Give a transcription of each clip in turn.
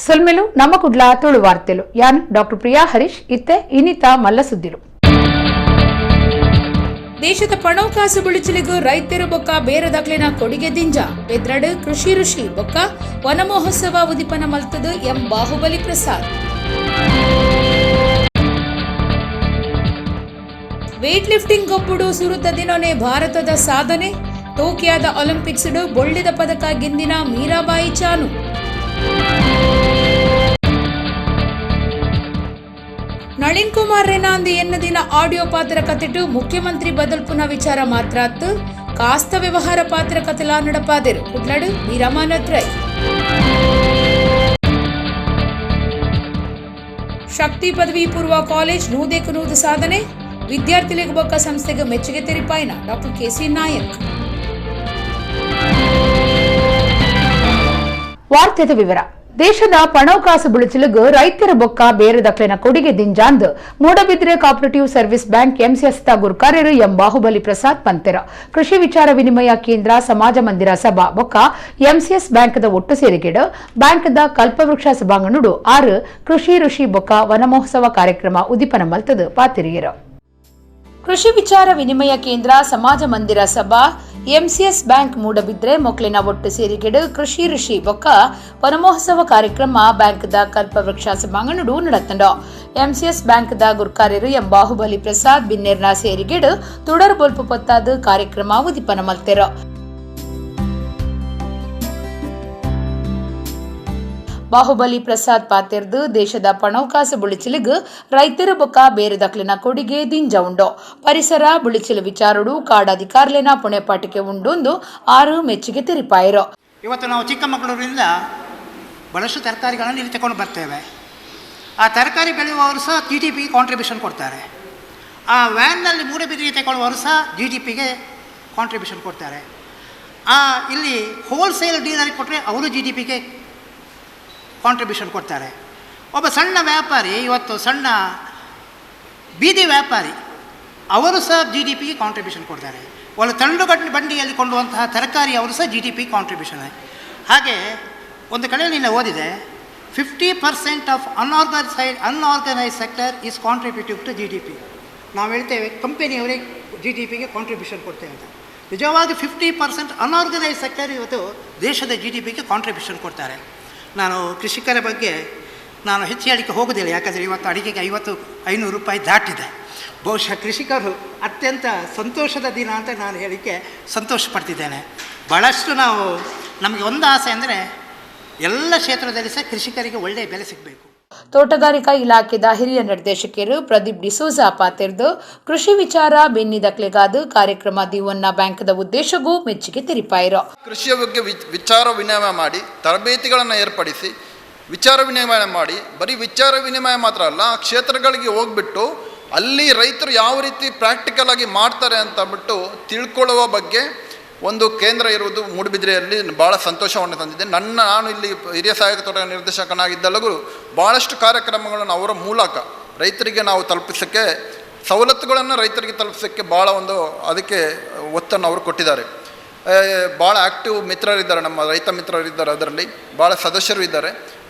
ಸೊಲ್ಮೆಲು ನಮ್ಮ ಕುಡ್ಲ ತುಳು ವಾರ್ತೆಲು. ಯಾನ್ ಡಾಕ್ಟರ್ ಪ್ರಿಯಾ ಹರೀಶ್. ಇತ್ತೆ ಇನಿತ ಮಲ್ಲ ಸುದ್ದಿಲು. ದೇಶದ ಪಣೋಕಾಸು ಬುಳಿಚಲಿಗು ರೈತರು ಬೊಕ್ಕ ಬೇರದಕ್ಲಿನ ಕೊಡಿಗೆ ದಿಂಜ. ಬೆದ್ರಡು ಕೃಷಿ ಋಷಿ ಬೊಕ್ಕ ವನಮಹೋತ್ಸವ ಉದಿಪನ ಮಲ್ತದು M Bahubali Prasad. Weight lifting ಗೊಬ್ಬುಡು ಸುರುತ ದಿನೊನೆ ಭಾರತದ ಸಾಧನೆ. ಟೋಕಿಯಾದ ಒಲಿಂಪಿಕ್ಸ್ ಬೊಳ್ಳಿದ ಪದಕ ಗೆಂದಿನ ಮೀರಾಬಾಯಿ ಚಾನು. ನಳಿನ್ ಕುಮಾರ್ ರೆನಾಂದಿ ಎನ್ನ ದಿನ ಆಡಿಯೋ ಪಾತ್ರ ಕತೆಟು ಮುಖ್ಯಮಂತ್ರಿ ಬದಲ್ಪುನ ವಿಚಾರ ಮಾತ್ರ ಅತ್ತು ಕಾಸ್ತ ವ್ಯವಹಾರ ಪಾತ್ರ ಕತೆಲಾ ನಡಪಾದೆರು. ಕುಡ್ಲಡು ವೀರಮಾನತ್ ರೈ. ಶಕ್ತಿ ಪದವಿ ಪೂರ್ವ ಕಾಲೇಜ್ ನೂದೆಕು ನೂದು ಸಾಧನೆ. ವಿದ್ಯಾರ್ಥಿಗಳಿಗೆ ಬೊಕ್ಕ ಸಂಸ್ಥೆಗೆ ಮೆಚ್ಚುಗೆ ತೆರಿಪಾಯಿನ ಡಾಕ್ಟರ್ ಕೆಸಿ ನಾಯಕ್. ವಾರ್ತೆದ ವಿವರ. ದೇಶದ ಪಣೋಕಾಸು ಬುಳಿಚಿಲುಗು ರೈತರ ಬೊಕ್ಕ ಬೇರದಕ್ಲೆನ ಕೊಡಿಗೆ ದಿಂಜಾಂದ್ Moodbidri cooperative service bank MCS ದ ಗುರ್ಕಾರ್ಯರು ಎಂ ಬಾಹುಬಲಿ ಪ್ರಸಾದ್ ಪಂತೆರ. ಕೃಷಿ ವಿಚಾರ ವಿನಿಮಯ ಕೇಂದ್ರ ಸಮಾಜ ಮಂದಿರ ಸಭಾ ಬೊಕ್ಕ ಎಂಸಿಎಸ್ ಬ್ಯಾಂಕ್ದ ಒಟ್ಟು ಸೇರಿಗೆಡು ಬ್ಯಾಂಕ್ದ ಕಲ್ಪವೃಕ್ಷ ಸಭಾಂಗಣುಡು 6 ಕೃಷಿ ಋಷಿ ಬೊಕ್ಕ ವನಮಹೋತ್ಸವ ಕಾರ್ಯಕ್ರಮ ಉದಿಪನ ಮಲ್ತದು ಪಾತಿರಿಯರು. ಕೃಷಿ ವಿಚಾರ ವಿನಿಮಯ ಕೇಂದ್ರ ಸಮಾಜ ಮಂದಿರ ಸಭಾ ಎಂಸಿಎಸ್ ಬ್ಯಾಂಕ್ ಮೂಡಬಿದ್ರೆ ಮೊಕ್ಲಿನ ಒಟ್ಟು ಸೇರಿಗೆಡು ಕೃಷಿ ಋಷಿ ಬೊಕ್ಕ ವನಮಹೋತ್ಸವ ಕಾರ್ಯಕ್ರಮ ಬ್ಯಾಂಕ್ದ ಕಲ್ಪವೃಕ್ಷ ಸಭಾಂಗಣಡು ನಡತಂಡ. ಎಂಸಿಎಸ್ ಬ್ಯಾಂಕ್ದ ಗುರ್ಕಾರ್ಯರು ಎಂ ಬಾಹುಬಲಿ ಪ್ರಸಾದ್ ಬಿನ್ನೇರ್ನ ಸೇರಿಗೆಡು ತುಡರ್ ಬೊಲ್ಪು ಪೊತ್ತಾದ ಕಾರ್ಯಕ್ರಮ ಉದಿಪನ ಮಲ್ತೆರು. ಬಾಹುಬಲಿ ಪ್ರಸಾದ್ ಪಾತೆರ್ದು ದೇಶದ ಪಣೋಕಾಸು ಬುಳಿಚಿಲಿಗ್ ರೈತರು ಬೊಕ್ಕ ಬೇರೆದಕ್ಲಿನ ಕೊಡಿಗೆ ದಿಂಜ ಉಂಡು. ಪರಿಸರ ಬುಳಿಚಿಲು ವಿಚಾರಡು ಕಾಡಾಧಿಕಾರ್ಲೆನ ಪುಣೆಪಾಟಿಕೆ ಉಂಡೊಂದು 6 ಮೆಚ್ಚುಗೆ ತೆರಿಪಾಯರು. ಇವತ್ತು ನಾವು ಚಿಕ್ಕಮಗಳೂರಿನಿಂದ ಬಹಳಷ್ಟು ತರಕಾರಿಗಳನ್ನು ಇಲ್ಲಿ ತಗೊಂಡು ಬರ್ತೇವೆ. ಆ ತರಕಾರಿ ಬೆಳೆಯುವವರು ಸಹ ಜಿ ಡಿ ಪಿಗೆ ಕಾಂಟ್ರಿಬ್ಯೂಷನ್ ಕೊಡ್ತಾರೆ. ಆ ವ್ಯಾನ್ನಲ್ಲಿ ಮೂಡಬಿದಿರೆ ತಗೊಳ್ಳುವವರು ಸಹ ಜಿ ಡಿ ಪಿಗೆ ಕಾಂಟ್ರಿಬ್ಯೂಷನ್ ಕೊಡ್ತಾರೆ. ಇಲ್ಲಿ ಹೋಲ್ಸೇಲ್ ಡೀಲರಿಗೆ ಕೊಟ್ಟರೆ ಅವರು ಜಿ ಡಿ ಪಿಗೆ ಕಾಂಟ್ರಿಬ್ಯೂಷನ್ ಕೊಡ್ತಾರೆ. ಒಬ್ಬ ಸಣ್ಣ ವ್ಯಾಪಾರಿ, ಇವತ್ತು ಸಣ್ಣ ಬೀದಿ ವ್ಯಾಪಾರಿ, ಅವರು ಸಹ ಜಿ ಡಿ ಪಿಗೆ ಕಾಂಟ್ರಿಬ್ಯೂಷನ್ ಕೊಡ್ತಾರೆ. ಒಂದು ತಳ್ಳುಗಡ್ಡೆ ಬಂಡಿಯಲ್ಲಿ ಕೊಂಡುವಂತಹ ತರಕಾರಿ ಅವರು ಸಹ ಜಿ ಡಿ ಪಿ ಕಾಂಟ್ರಿಬ್ಯೂಷನ್. ಹಾಗೆ ಒಂದು ಕಡೆ ನಿನ್ನೆ ಓದಿದೆ, 50% of unorganised sector is contributive to G D P. ನಾವು ಹೇಳ್ತೇವೆ ಕಂಪನಿಯವರೇ ಜಿ ಡಿ ಪಿಗೆ ಕಾಂಟ್ರಿಬ್ಯೂಷನ್ ಕೊಡ್ತೇವೆ ಅಂತ. ನಿಜವಾಗಿ 50% ಅನ್ಆರ್ಗನೈಸ್ ಸೆಕ್ಟರ್ ಇವತ್ತು ದೇಶದ ಜಿ ಡಿ ಪಿಗೆ ಕಾಂಟ್ರಿಬ್ಯೂಷನ್ ಕೊಡ್ತಾರೆ. ನಾನು ಕೃಷಿಕರ ಬಗ್ಗೆ ನಾನು ಹೆಚ್ಚು ಹೇಳಿಕೆ ಹೋಗೋದಿಲ್ಲ, ಯಾಕಂದರೆ ಇವತ್ತು ಅಡಿಗೆಗೆ 500 ರೂಪಾಯಿ ದಾಟಿದೆ. ಬಹುಶಃ ಕೃಷಿಕರು ಅತ್ಯಂತ ಸಂತೋಷದ ದಿನ ಅಂತ ನಾನು ಹೇಳಿಕೆ ಸಂತೋಷ ಪಡ್ತಿದ್ದೇನೆ. ಭಾಳಷ್ಟು ನಾವು ನಮಗೆ ಒಂದು ಆಸೆ ಅಂದರೆ ಎಲ್ಲ ಕ್ಷೇತ್ರದಲ್ಲಿ ಸಹ ಕೃಷಿಕರಿಗೆ ಒಳ್ಳೆಯ ಬೆಲೆ ಸಿಗಬೇಕು. ತೋಟಗಾರಿಕಾ ಇಲಾಖೆದ ಹಿರಿಯ ನಿರ್ದೇಶಕರು ಪ್ರದೀಪ್ ಡಿಸೋಜಾ ಪಾತೆರ್ದು ಕೃಷಿ ವಿಚಾರ ಬೆನ್ನಿದಕ್ಲೆಗಾದ ಕಾರ್ಯಕ್ರಮ ದಿವನ್ನ ಬ್ಯಾಂಕ್ದ ಉದ್ದೇಶಗೂ ಮೆಚ್ಚುಗೆ ತೆರಿಪಾಯಿರು. ಕೃಷಿಯ ಬಗ್ಗೆ ವಿಚಾರ ವಿನಿಮಯ ಮಾಡಿ, ತರಬೇತಿಗಳನ್ನು ಏರ್ಪಡಿಸಿ ವಿಚಾರ ವಿನಿಮಯ ಮಾಡಿ, ಬರೀ ವಿಚಾರ ವಿನಿಮಯ ಮಾತ್ರ ಅಲ್ಲ, ಆ ಕ್ಷೇತ್ರಗಳಿಗೆ ಹೋಗ್ಬಿಟ್ಟು ಅಲ್ಲಿ ರೈತರು ಯಾವ ರೀತಿ ಪ್ರಾಕ್ಟಿಕಲ್ ಆಗಿ ಮಾಡ್ತಾರೆ ಅಂತ ಬಿಟ್ಟು ತಿಳ್ಕೊಳ್ಳುವ ಬಗ್ಗೆ ಒಂದು ಕೇಂದ್ರ ಇರುವುದು ಮೂಡುಬಿದಿರೆಯಲ್ಲಿ ಭಾಳ ಸಂತೋಷವನ್ನು ತಂದಿದೆ. ನಾನು ಇಲ್ಲಿ ಹಿರಿಯ ಸಹಾಯಕ ತೋಟ ನಿರ್ದೇಶಕನಾಗಿದ್ದಲ್ಲೂ ಭಾಳಷ್ಟು ಕಾರ್ಯಕ್ರಮಗಳನ್ನು ಅವರ ಮೂಲಕ ರೈತರಿಗೆ ನಾವು ತಲುಪಿಸೋಕ್ಕೆ, ಸವಲತ್ತುಗಳನ್ನು ರೈತರಿಗೆ ತಲುಪಿಸೋಕ್ಕೆ ಭಾಳ ಒಂದು ಅದಕ್ಕೆ ಒತ್ತನ್ನು ಅವರು ಕೊಟ್ಟಿದ್ದಾರೆ. ಭಾಳ ಆ್ಯಕ್ಟಿವ್ ಮಿತ್ರರಿದ್ದಾರೆ, ನಮ್ಮ ರೈತ ಮಿತ್ರರಿದ್ದಾರೆ, ಅದರಲ್ಲಿ ಭಾಳ ಸದಸ್ಯರು ಇದ್ದಾರೆ.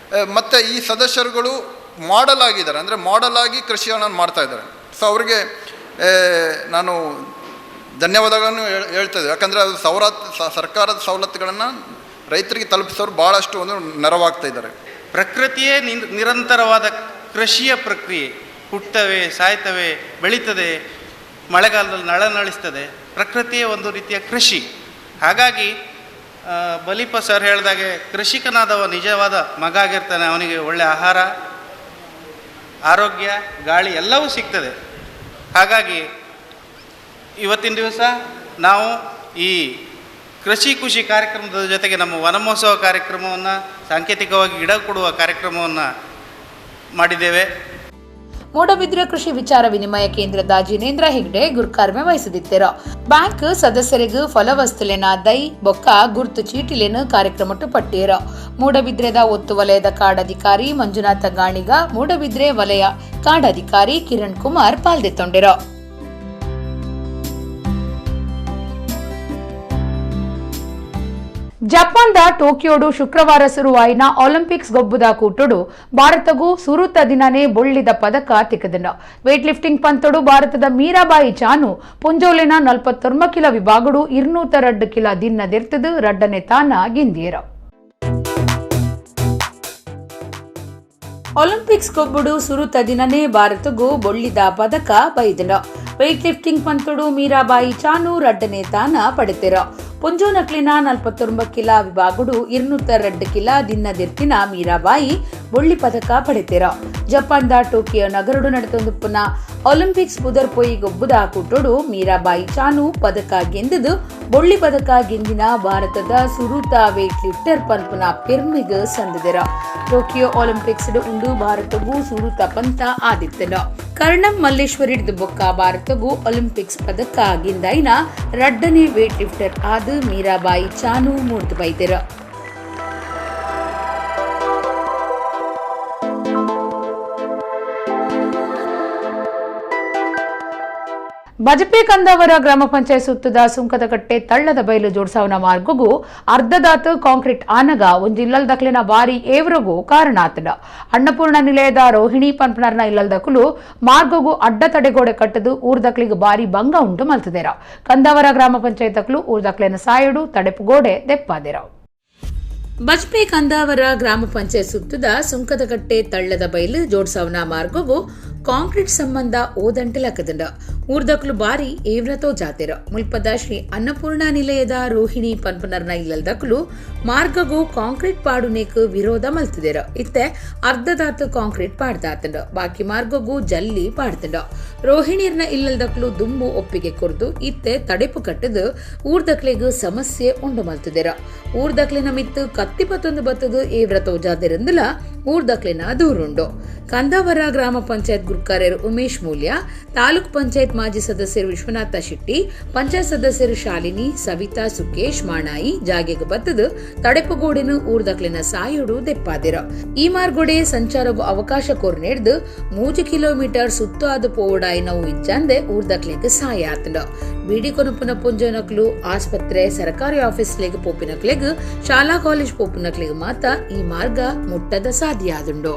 ಮತ್ತು ಈ ಸದಸ್ಯರುಗಳು ಮಾಡೆಲ್ ಆಗಿದ್ದಾರೆ, ಅಂದರೆ ಮಾಡೆಲ್ ಆಗಿ ಕೃಷಿಯನ್ನು ಮಾಡ್ತಾಯಿದ್ದಾರೆ. ಸೊ ಅವರಿಗೆ ನಾನು ಧನ್ಯವಾದಗಳನ್ನು ಹೇಳ್ತಾ ಇದ್ದೇವೆ. ಯಾಕಂದರೆ ಅದು ಸರ್ಕಾರದ ಸವಲತ್ತುಗಳನ್ನು ರೈತರಿಗೆ ತಲುಪಿಸೋರು ಭಾಳಷ್ಟು ಒಂದು ನೆರವಾಗ್ತಾ ಇದ್ದಾರೆ. ಪ್ರಕೃತಿಯೇ ನಿರಂತರವಾದ ಕೃಷಿಯ ಪ್ರಕ್ರಿಯೆ. ಹುಟ್ಟುತ್ತವೆ, ಸಾಯ್ತವೆ, ಬೆಳೀತದೆ, ಮಳೆಗಾಲದಲ್ಲಿ ನಳನಳಿಸ್ತದೆ. ಪ್ರಕೃತಿಯೇ ಒಂದು ರೀತಿಯ ಕೃಷಿ. ಹಾಗಾಗಿ ಬಲಿಪ ಸರ್ ಹೇಳಿದಾಗೆ ಕೃಷಿಕನಾದವ ನಿಜವಾದ ಮಗ ಆಗಿರ್ತಾನೆ. ಅವನಿಗೆ ಒಳ್ಳೆಯ ಆಹಾರ, ಆರೋಗ್ಯ, ಗಾಳಿ ಎಲ್ಲವೂ ಸಿಗ್ತದೆ. ಹಾಗಾಗಿ ಇವತ್ತಿನ ದಿವಸ ನಾವು ಈ ಕೃಷಿ ಖುಷಿ ಕಾರ್ಯಕ್ರಮದ ಜೊತೆಗೆ ನಮ್ಮ ವನಮಹೋತ್ಸವ ಕಾರ್ಯಕ್ರಮವನ್ನು, ಸಾಂಕೇತಿಕವಾಗಿ ಗಿಡ ಕೊಡುವ ಕಾರ್ಯಕ್ರಮವನ್ನು ಮಾಡಿದ್ದೇವೆ. ಮೂಡಬಿದ್ರೆ ಕೃಷಿ ವಿಚಾರ ವಿನಿಮಯ ಕೇಂದ್ರದ ಜಿನೇಂದ್ರ ಹೆಗ್ಡೆ ಗುರ್ಕಾರ್ಮೆ ವಹಿಸದಿದ್ದರು. ಬ್ಯಾಂಕ್ ಸದಸ್ಯರಿಗೂ ಫಲವಸ್ತುಲೆನ ದೈ ಬೊಕ್ಕ ಗುರ್ತು ಚೀಟಿಲೇನು ಕಾರ್ಯಕ್ರಮಟ್ಟು ಪಟ್ಟಿಯರು. ಮೂಡಬಿದ್ರೆದ ಒತ್ತು ವಲಯದ ಕಾಡಧಿಕಾರಿ ಮಂಜುನಾಥ ಗಾಣಿಗ, ಮೂಡಬಿದ್ರೆ ವಲಯ ಕಾಡಧಿಕಾರಿ ಕಿರಣ್ ಕುಮಾರ್ ಪಾಲ್ದೆತ್ತೊಂಡಿರು. ಜಪಾನ್ದ ಟೋಕಿಯೋಡು ಶುಕ್ರವಾರ ಶುರುವಾಯಿನ ಒಲಿಂಪಿಕ್ಸ್ ಗೊಬ್ಬುದ ಕೂಟೋಡು ಭಾರತಗೂ ಸುರುತ ದಿನನೇ ಬೊಳ್ಳಿದ ಪದಕ ತಿಕ್ಕದನ. ವೇಟ್ ಲಿಫ್ಟಿಂಗ್ ಪಂತೋಡು ಭಾರತದ ಮೀರಾಬಾಯಿ ಚಾನು ಪುಂಜೋಲಿನ 49 ಕಿಲೋ ವಿಭಾಗಡು 202 ಕಿಲೋ ದಿನ್ನದಿರ್ತದು ರಡ್ಡನೆ ತಾನ ಗಿಂದಿಯರ. ಒಲಿಂಪಿಕ್ಸ್ ಗೊಬ್ಬುಡು ಸುರುತ ದಿನನೇ ಭಾರತಗೂ ಬೊಳ್ಳಿದ ಪದಕ ಬೈದನ. ವೇಟ್ ಲಿಫ್ಟಿಂಗ್ ಪಂತೋಡು ಮೀರಾಬಾಯಿ ಚಾನು ರಡ್ಡನೆ ತಾನ ಪಡೆತಿರ. ಪುಂಜೋನಕ್ಲಿನ 49 ಕಿಲೋ ವಿಭಾಗಡು 202 ಕಿಲೋ ದಿನ್ನದಿರ್ತಿನ ಮೀರಾಬಾಯಿ ಬೊಳ್ಳಿ ಪದಕ ಪಡೆತಿರ. ಜಪಾನ್ದ ಟೋಕಿಯೋ ನಗರಡು ನಡೆತೊಂದು ಪುನಃ ಒಲಿಂಪಿಕ್ಸ್ ಪುದರ್ ಪೊಯಿ ಗೊಬ್ಬುದ ಕೂಟೋಡು ಮೀರಾಬಾಯಿ ಚಾನು ಪದಕ ಗೆಂದದು ಬೊಳ್ಳಿ ಪದಕ ಗೆಂದಿನ ಭಾರತದ ಸುರುತ ವೇಟ್ ಲಿಫ್ಟರ್ ಪನ್ಪುನ ಪೆರ್ಮೆಗ್ ಸಂದಿದೆರ. ಟೋಕಿಯೋ ಒಲಿಂಪಿಕ್ಸ್ ಉಂಡು ಭಾರತಗೂ ಸುರುತ ಪಂತ ಆದಿತ್ತನ. ಕರ್ಣಂ ಮಲ್ಲೇಶ್ವರಿಡ್ದು ಬೊಕ್ಕ ಭಾರತಗೂ ಒಲಿಂಪಿಕ್ಸ್ ಪದಕ ಗಿಂದೈನ ರಡ್ಡನೆ ವೇಟ್ ಲಿಫ್ಟರ್ ಆದ ಮೀರಾಬಾಯಿ ಚಾನು ಮೂಡ್ದು ಬೈದೆರ. ಬಜಪೆ ಕಂದಾವರ ಗ್ರಾಮ ಪಂಚಾಯತ್ ಸುತ್ತದ ಸುಂಕದಕಟ್ಟೆ ತಳ್ಳದ ಬಯಲು ಜೋಡ್ಸಾವನ ಮಾರ್ಗಗೂ ಅರ್ಧದಾತು ಕಾಂಕ್ರೀಟ್ ಆನಗ ಒಂಜಿ ಇಲ್ಲಲ್ದಕ್ಲಿನ ಬಾರಿ ಏವ್ರಗೂ ಕಾರಣ ಆತನ. ಅನ್ನಪೂರ್ಣ ನಿಲಯದ ರೋಹಿಣಿ ಪನ್ಪನರ್ನ ಇಲ್ಲಲ್ದಕ್ಲು ಮಾರ್ಗಗೂ ಅಡ್ಡ ತಡೆಗೋಡೆ ಕಟ್ಟದು ಊರ್ದಕ್ಲಿಗೆ ಬಾರಿ ಭಂಗ ಉಂಟು ಮಲ್ತದೇರ. ಕಂದಾವರ ಗ್ರಾಮ ಪಂಚಾಯತ್ ಊರ್ದಕ್ಲಿನ ಸಾಯಡು ತಡೆಪುಗೋಡೆ ದೆಪ್ಪಾದೆರ. ಬಜಪೆ ಕಂದಾವರ ಗ್ರಾಮ ಪಂಚಾಯತ್ ಸುತ್ತದ ಸುಂಕದಕಟ್ಟೆ ತಳ್ಳದ ಬಯಲು ಜೋಡ್ಸಾವನ ಮಾರ್ಗಗೂ ಕಾಂಕ್ರೀಟ್ ಸಂಬಂಧ ಓದಂಟಲಕದಂಡ ಊರ್ದಕ್ಲು ಬಾರಿ ಏವ್ರತೋ ಜಾತಿರ. ಮುಲ್ಪದ ಶ್ರೀ ಅನ್ನಪೂರ್ಣ ನಿಲಯದ ರೋಹಿಣಿ ಪನ್ಪನರ್ನ ಇಲ್ಲಲ್ದಕ್ಲು ಮಾರ್ಗಗೂ ಕಾಂಕ್ರೀಟ್ ಪಾಡುನೇಕ್ ವಿರೋಧ ಮಲ್ತಿದೆರ. ಇತ್ತೆ ಅರ್ಧದಾತು ಕಾಂಕ್ರೀಟ್ ಪಾಡ್ದಾತಂಡ, ಬಾಕಿ ಮಾರ್ಗಗೂ ಜಲ್ಲಿ ಪಾಡ್ತಂಡ. ರೋಹಿಣಿರ್ನ ಇಲ್ಲಲ್ದಕ್ಲು ದುಂಬು ಒಪ್ಪಿಗೆ ಕೊರ್ದು ಇತ್ತೆ ತಡೆಪು ಕಟ್ಟದು ಊರ್ದಕ್ಲೆಗ್ ಸಮಸ್ಯೆ ಉಂಡು ಮಲ್ತಿದೆರ. ಊರ್ದಕ್ಲಿನ ಮಿತ್ತು ಕತ್ತಿಪತ್ತೊಂದು ಬತ್ತದು ಏವ್ರತೋ ಜಾತಿರಂದಲ ಊರ್ದಕ್ಲಿನ ದೂರುಂಡು. ಕಂದಾವರ ಗ್ರಾಮ ಪಂಚಾಯತ್ ಗುರ್ಕಾರ್ಯರು ಉಮೇಶ್ ಮೂಲ್ಯ, ತಾಲೂಕ್ ಪಂಚಾಯತ್ ಮಾಜಿ ಸದಸ್ಯರು ವಿಶ್ವನಾಥ ಶೆಟ್ಟಿ, ಪಂಚಾಯತ್ ಸದಸ್ಯರು ಶಾಲಿನಿ, ಸವಿತಾ, ಸುಕೇಶ್ ಮಾಣಾಯಿ ಜಾಗೆಗೆ ಬತ್ತದು ತಡೆಪುಗೋಡಿನ ಊರ್ದಕ್ಲಿನ ಸಾಯುಡು ದೆಪ್ಪಾದಿರ. ಈ ಮಾರ್ಗೋಡೆ ಸಂಚಾರಗೂ ಅವಕಾಶ ಕೋರ್ ನೀಡ್ದು 3 ಕಿಲೋಮೀಟರ್ ಸುತ್ತು ಆದ ಪೋವಡಾಯಿ ನೋವು ಇಜ್ಜಂದೆ ಊರ್ದಕ್ಲಿಗೆ ಸಾಯ ಆತಂಡ. ಬೀಡಿ ಕೊನಪುನ ಪುಂಜನಕ್ಲು ಆಸ್ಪತ್ರೆ, ಸರ್ಕಾರಿ ಆಫೀಸ್ಲೆಗ್ ಪೋಪಿನಕ್ಲೆಗ್, ಶಾಲಾ ಕಾಲೇಜ್ ಪೋಪಿನಕ್ಲೆಗ್ ಮಾತ ಈ ಮಾರ್ಗ ಮುಟ್ಟದ ಸಾಧ್ಯ ಆದುಂಡು.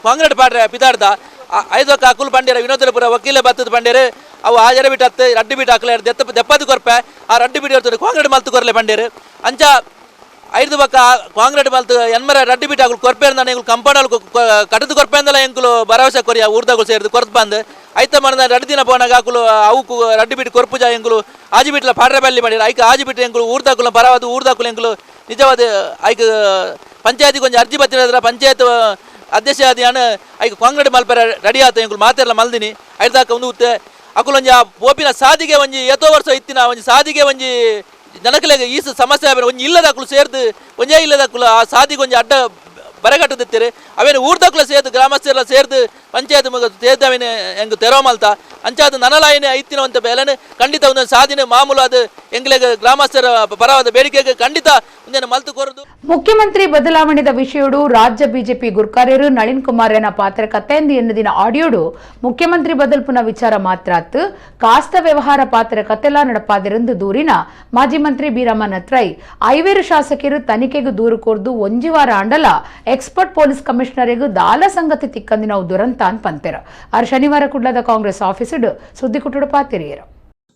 ಕಾಂಗ್ರೆಸ್ ಪಾಡ್ರೆ ಪಿದಾಡ್ದ ಐದೊಕ್ಕ ಅಕುಲು ಪಂಡ್ಯರ ವಿನೋದಪುರ ವಕೀಲ ಬತ್ತದ ಪಂಡ್ಯರು ಅವು ಆಜರ ಬಿಟ್ಟು ಹತ್ತು ರಡ್ಡು ಬಿಟ್ಟು ಹಾಕಲೆ ದೆಪ್ಪದು ಕೊರ್ಪೆ ಆ ರಡ್ಡು ಬಿಟ್ಟು ಇರ್ತದೆ ಕಾಂಗ್ರೆಸ್ ಮಲ್ತು ಕೊರಲೆ ಪಂಡ್ಯರು ಅಂಚ ಐದು ಬಕ್ಕ ಕಾಂಗ್ರೆಸ್ ಮಲ್ತು ಎನ್ಮರ ರಡ್ಡು ಬಿಟ್ಟು ಹಾಕಲು ಕೊರ್ಪೆ ಅಂದಾನೆ ಎಂಕುಲು ಕಂಪೌಂಡ್ ಕಟ್ಟದು ಕೊರ್ಪೆ ಅಂದಲ್ಲ ಎಂಕುಲು ಭರವಸೆ ಕೊರಿಯ ಊರ್ದಾಗುಲು ಸೇರಿದು ಕೊರ್ತು ಬಂದು ಐತ ಮರದ ರಡ್ಡು ದಿನ ಪೋನಾಗ ಹಾಕಲು ಅವು ರಡ್ಡು ಬಿಟ್ಟು ಕೊರ್ಪುಜ ಎಂಕುಲು ಆಜಿ ಬಿಟ್ಲ ಪಾಡ್ರೆ ಬಲ್ಲಿ ಮಾಡಿರ ಐಕ ಆಜಿ ಬಿಟ್ಟು ಎಂಕುಲು ಊರ್ದಾಕುಲ ಪರವಾದ ಊರ್ದಾಕುಲು ಎಂಕುಲು ನಿಜವಾದ ಐಕ ಪಂಚಾಯತಿ ಕೊಂಚ ಅರ್ಜಿ ಬತ್ತಿರ ಪಂಚಾಯತ್ ಅಧ್ಯಕ್ಷ ಆದಿಯಾನ ಐಕ ಕಾಂಗ್ರೆಸ್ ಮಲ್ಪರ ರೆಡಿ ಆತ ಎಂಕುಲು ಮಾತೆಲ್ಲ ಮಲ್ದಿನಿ ಐದಾಕ ಒಂದು ಉತ್ತೆ ಅಕುಲೊಂಜಿ ಆ ಪೋಪಿನ ಸಾದಿಗೆ ಒಂಜಿ ಏತೋ ವರ್ಷ ಇತ್ತಿನ ಒಂಜಿ ಸಾದಿಗೆ ಒಂಜಿ ಜನಕಲೆಗ್ ಈ ಸಮಸ್ಯೆ ಆಪಿನ ಒಂಜಿ ಇಲ್ಲದಕುಲು ಸೇರ್ದು ಒಂಜೇ ಇಲ್ಲದಕುಲು ಆ ಸಾದಿಗೆ ಒಂಜಿ ಅಡ್ಡ ಬರಗಟ್ಟದಿತ್ತೆರ್. ಅವೇನು ಊರ್ದಕುಲು ಸೇರ್ದು ಗ್ರಾಮಸ್ಥರೆಲ್ಲ ಸೇರ್ದು ಪಂಚಾಯತ್ ಮುಗ ಸೇರ್ದು ಅವೇನು ಎಂಕ್ ತೆರವು ಮಲ್ತ. ಅಂಚಾದ್ ನನಲಾಯಿನ ಇತ್ತಿನ ಒಂತೆ ಬೇಲೆನ್ ಖಂಡಿತ ಒಂದೊಂದು ಸಾದಿನ ಮಾಮೂಲು ಅದು ಎಂಕ್ಲೆಗ್ ಗ್ರಾಮಸ್ಥರ ಪರವಾದ ಬೇಡಿಕೆಗೆ ಖಂಡಿತ ಒಂದೆನ್ ಮಲ್ತ್ ಕೊರ್ದು. ಮುಖ್ಯಮಂತ್ರಿ ಬದಲಾವಣೆದ ವಿಷಯಡು ರಾಜ್ಯ ಬಿಜೆಪಿ ಗುರ್ಕಾರ್ಯರು ನಳಿನ್ ಕುಮಾರ್ ರೆನ ಪಾತ್ರ ಕತೆಂದು ಎನ್ನುದಿನ ಆಡಿಯೋಡು ಮುಖ್ಯಮಂತ್ರಿ ಬದಲ್ಪುನ ವಿಚಾರ ಮಾತ್ರ ಅತ್ತು ಕಾಸ್ತ ವ್ಯವಹಾರ ಪಾತ್ರ ಕತೆಲಾ ನಡಪಾದಿರಂದು ದೂರಿನ ಮಾಜಿ ಮಂತ್ರಿ ಬೀರಮ್ಮನ ರೈ. ಐವೇರು ಶಾಸಕರು ತನಿಖೆಗೆ ದೂರು ಕೋರ್ದು ಒಂಜಿ ವಾರ ಆಂಡಲ ಎಕ್ಸ್ಪರ್ಟ್ ಪೊಲೀಸ್ ಕಮಿಷನರಿಗೂ ದಾಲ ಸಂಗತಿ ತಿಕ್ಕಂದಿನ ದುರಂತ ಅಂತ ಪಂತೆರ. ಆರ್ ಶನಿವಾರ ಕುಡ್ಲದ ಕಾಂಗ್ರೆಸ್ ಆಫೀಸ್ಡ್ ಸುದ್ದಿ ಕುಟ್ಟುಡು ಪಾತಿರಿಯರು.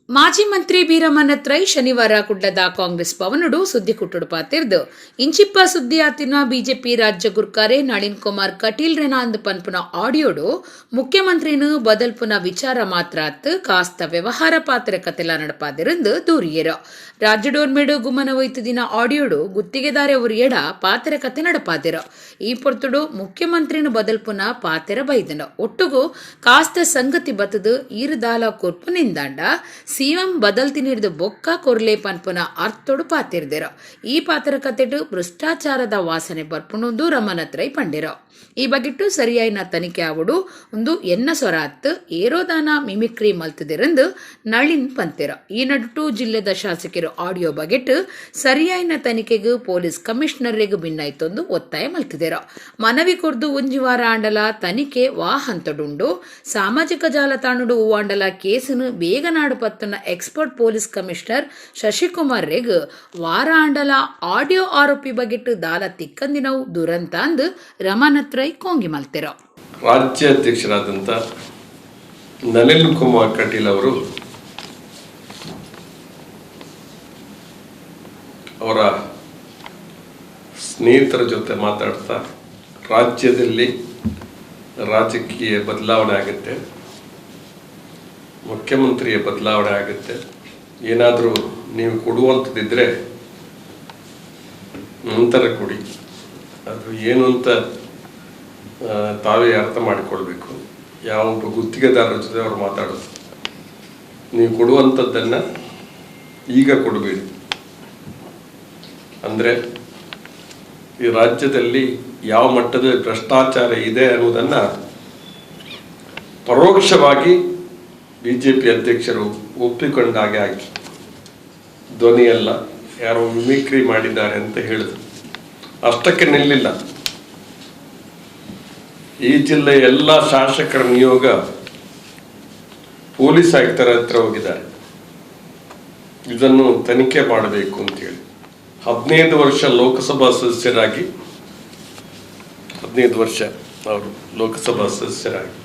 ಮಾಜಿ ಮಂತ್ರಿ ಬೀರಮ್ಮನ ರೈ ಶನಿವಾರ ಕುಡ್ಲದ ಕಾಂಗ್ರೆಸ್ ಭವನಡು ಸುದ್ದಿ ಕುಟ್ಟುಡು ಪಾತಿರ್ದು ಇಂಚಿಪ್ಪ ಸುದ್ದಿ ಆತಿನ ಬಿಜೆಪಿ ರಾಜ್ಯ ಗುರ್ಕಾರೆ ನಳಿನ್ ಕುಮಾರ್ ಕಟೀಲ್ ರೆನಾಂದ್ ಪನ್ಪುನ ಆಡಿಯೋಡು ಮುಖ್ಯಮಂತ್ರಿನ ಬದಲ್ಪುನ ವಿಚಾರ ಮಾತ್ರ ಅತ್ತು ಕಾಸ್ತ ವ್ಯವಹಾರ ಪಾತ್ರ ಕತೆಲ ನಡಪಾದಿರಂದು ದೂರಿಯರು. ರಾಜ್ಯಡೋರ್ಮೇಡು ಗುಮನ ದಿನ ಆಡಿಯೋಡು ಗುತ್ತಿಗೆದಾರೆ ಎಡ ಪಾತ್ರ ಕತೆ ನಡಪಾದಿರು. ಈ ಪೊರ್ತುಡು ಮುಖ್ಯಮಂತ್ರಿನ ಬದಲ್ಪುನ ಪಾತೆರ ಬೈದನು. ಒಟ್ಟುಗು ಕಾಸ್ತ ಸಂಗತಿ ಬತ್ತದು ಈರುದಾಲ ಕೊರ್ಪು ನಿಂದಾಂಡ ಸಿಎಂ ಬದಲ್ತಿನಿಡ್ದು ಬೊಕ್ಕ ಕೊರ್ಲೆ ಪನ್ಪುನ ಅರ್ಥೊಡು ಪಾತಿರ್ದೆರು. ಈ ಪಾತ್ರ ಕತೆಟು ಭ್ರಷ್ಟಾಚಾರದ ವಾಸನೆ ಬರ್ಪುಣುಂದು ರಮನತ್ರೈ ಪಂಡಿರು. ಈ ಬಗೆಟ್ಟು ಸರಿಯಾಯಿನ ತನಿಖೆ ಆವಡು, ಒಂದು ಎನ್ನ ಸೊರಾತ್ ಏರೋದಾನ ಮಿಮಿಕ್ರಿ ಮಲ್ತದಿರಂದು ನಳಿನ್ ಪಂತೆರ. ಈ ನಡುಟು ಜಿಲ್ಲೆದ ಶಾಸಕರು ಆಡಿಯೋ ಬಗೆಟ್ ಸರಿಯಾಯಿನ ತನಿಖೆಗೆ ಪೊಲೀಸ್ ಕಮಿಷನರ್ಗೆ ಭಿನ್ನಾಯ್ತೊಂದು ಒತ್ತಾಯ ಮಲ್ತಿದೆರ. ಮನವಿ ಕೊರ್ದು ಒಂಜಿ ವಾರ ಆಂಡಲ ತನಿಖೆ ವಾ ಹಂತಡುಂಡು, ಸಾಮಾಜಿಕ ಜಾಲತಾಣಡು ಹೂವಾಂಡಲ ಕೇಸುನು ಬೇಗ ನಾಡು ಪತ್ತುನ expert police commissioner Shashikumar ರೆಗ್ ವಾರ ಆಂಡಲ ಆಡಿಯೋ ಆರೋಪಿ ಬಗೆಟ್ ದಾಲ ತಿಕ್ಕಂದಿನವು ದುರಂತ ಅಂದ್ ರಮಾನತ್ರೈ ಕೋಂಗಿ ಮಲ್ತೆರ. ರಾಜ್ಯಾಧ್ಯಕ್ಷರಾದಂಥ ನಳಿನ್ ಕುಮಾರ್ ಕಟೀಲ್ ಅವರು ಅವರ ಸ್ನೇಹಿತರ ಜೊತೆ ಮಾತಾಡ್ತಾ ರಾಜ್ಯದಲ್ಲಿ ರಾಜಕೀಯ ಬದಲಾವಣೆ ಆಗುತ್ತೆ, ಮುಖ್ಯಮಂತ್ರಿಯ ಬದಲಾವಣೆ ಆಗುತ್ತೆ, ಏನಾದರೂ ನೀವು ಕೊಡುವಂಥದ್ದಿದ್ದರೆ ನಂತರ ಕೊಡಿ, ಅದು ಏನು ಅಂತ ತಾವೇ ಅರ್ಥ ಮಾಡಿಕೊಳ್ಬೇಕು. ಯಾವ ಒಬ್ಬ ಗುತ್ತಿಗೆದಾರರ ಜೊತೆ ಅವರು ಮಾತಾಡೋದು, ನೀವು ಕೊಡುವಂಥದ್ದನ್ನು ಈಗ ಕೊಡಬೇಡಿ ಅಂದರೆ ಈ ರಾಜ್ಯದಲ್ಲಿ ಯಾವ ಮಟ್ಟದ ಭ್ರಷ್ಟಾಚಾರ ಇದೆ ಅನ್ನೋದನ್ನು ಪರೋಕ್ಷವಾಗಿ ಬಿಜೆಪಿ ಅಧ್ಯಕ್ಷರು ಒಪ್ಪಿಕೊಂಡಾಗೆ ಆಯಿತು. ಧ್ವನಿಯಲ್ಲ, ಯಾರೋ ಮಿಮಿಕ್ರಿ ಮಾಡಿದ್ದಾರೆ ಅಂತ ಹೇಳಿದ್ರು. ಅಷ್ಟಕ್ಕೆ ನಿಲ್ಲಿಲ್ಲ. ಈ ಜಿಲ್ಲೆಯ ಎಲ್ಲ ಶಾಸಕರ ನಿಯೋಗ ಪೊಲೀಸ್ ಆಯುಕ್ತರ ಹತ್ರ ಹೋಗಿದ್ದಾರೆ, ಇದನ್ನು ತನಿಖೆ ಮಾಡಬೇಕು ಅಂತೇಳಿ. 15 ವರ್ಷ ಲೋಕಸಭಾ ಸದಸ್ಯರಾಗಿ, 15 ವರ್ಷ ಅವರು ಲೋಕಸಭಾ ಸದಸ್ಯರಾಗಿ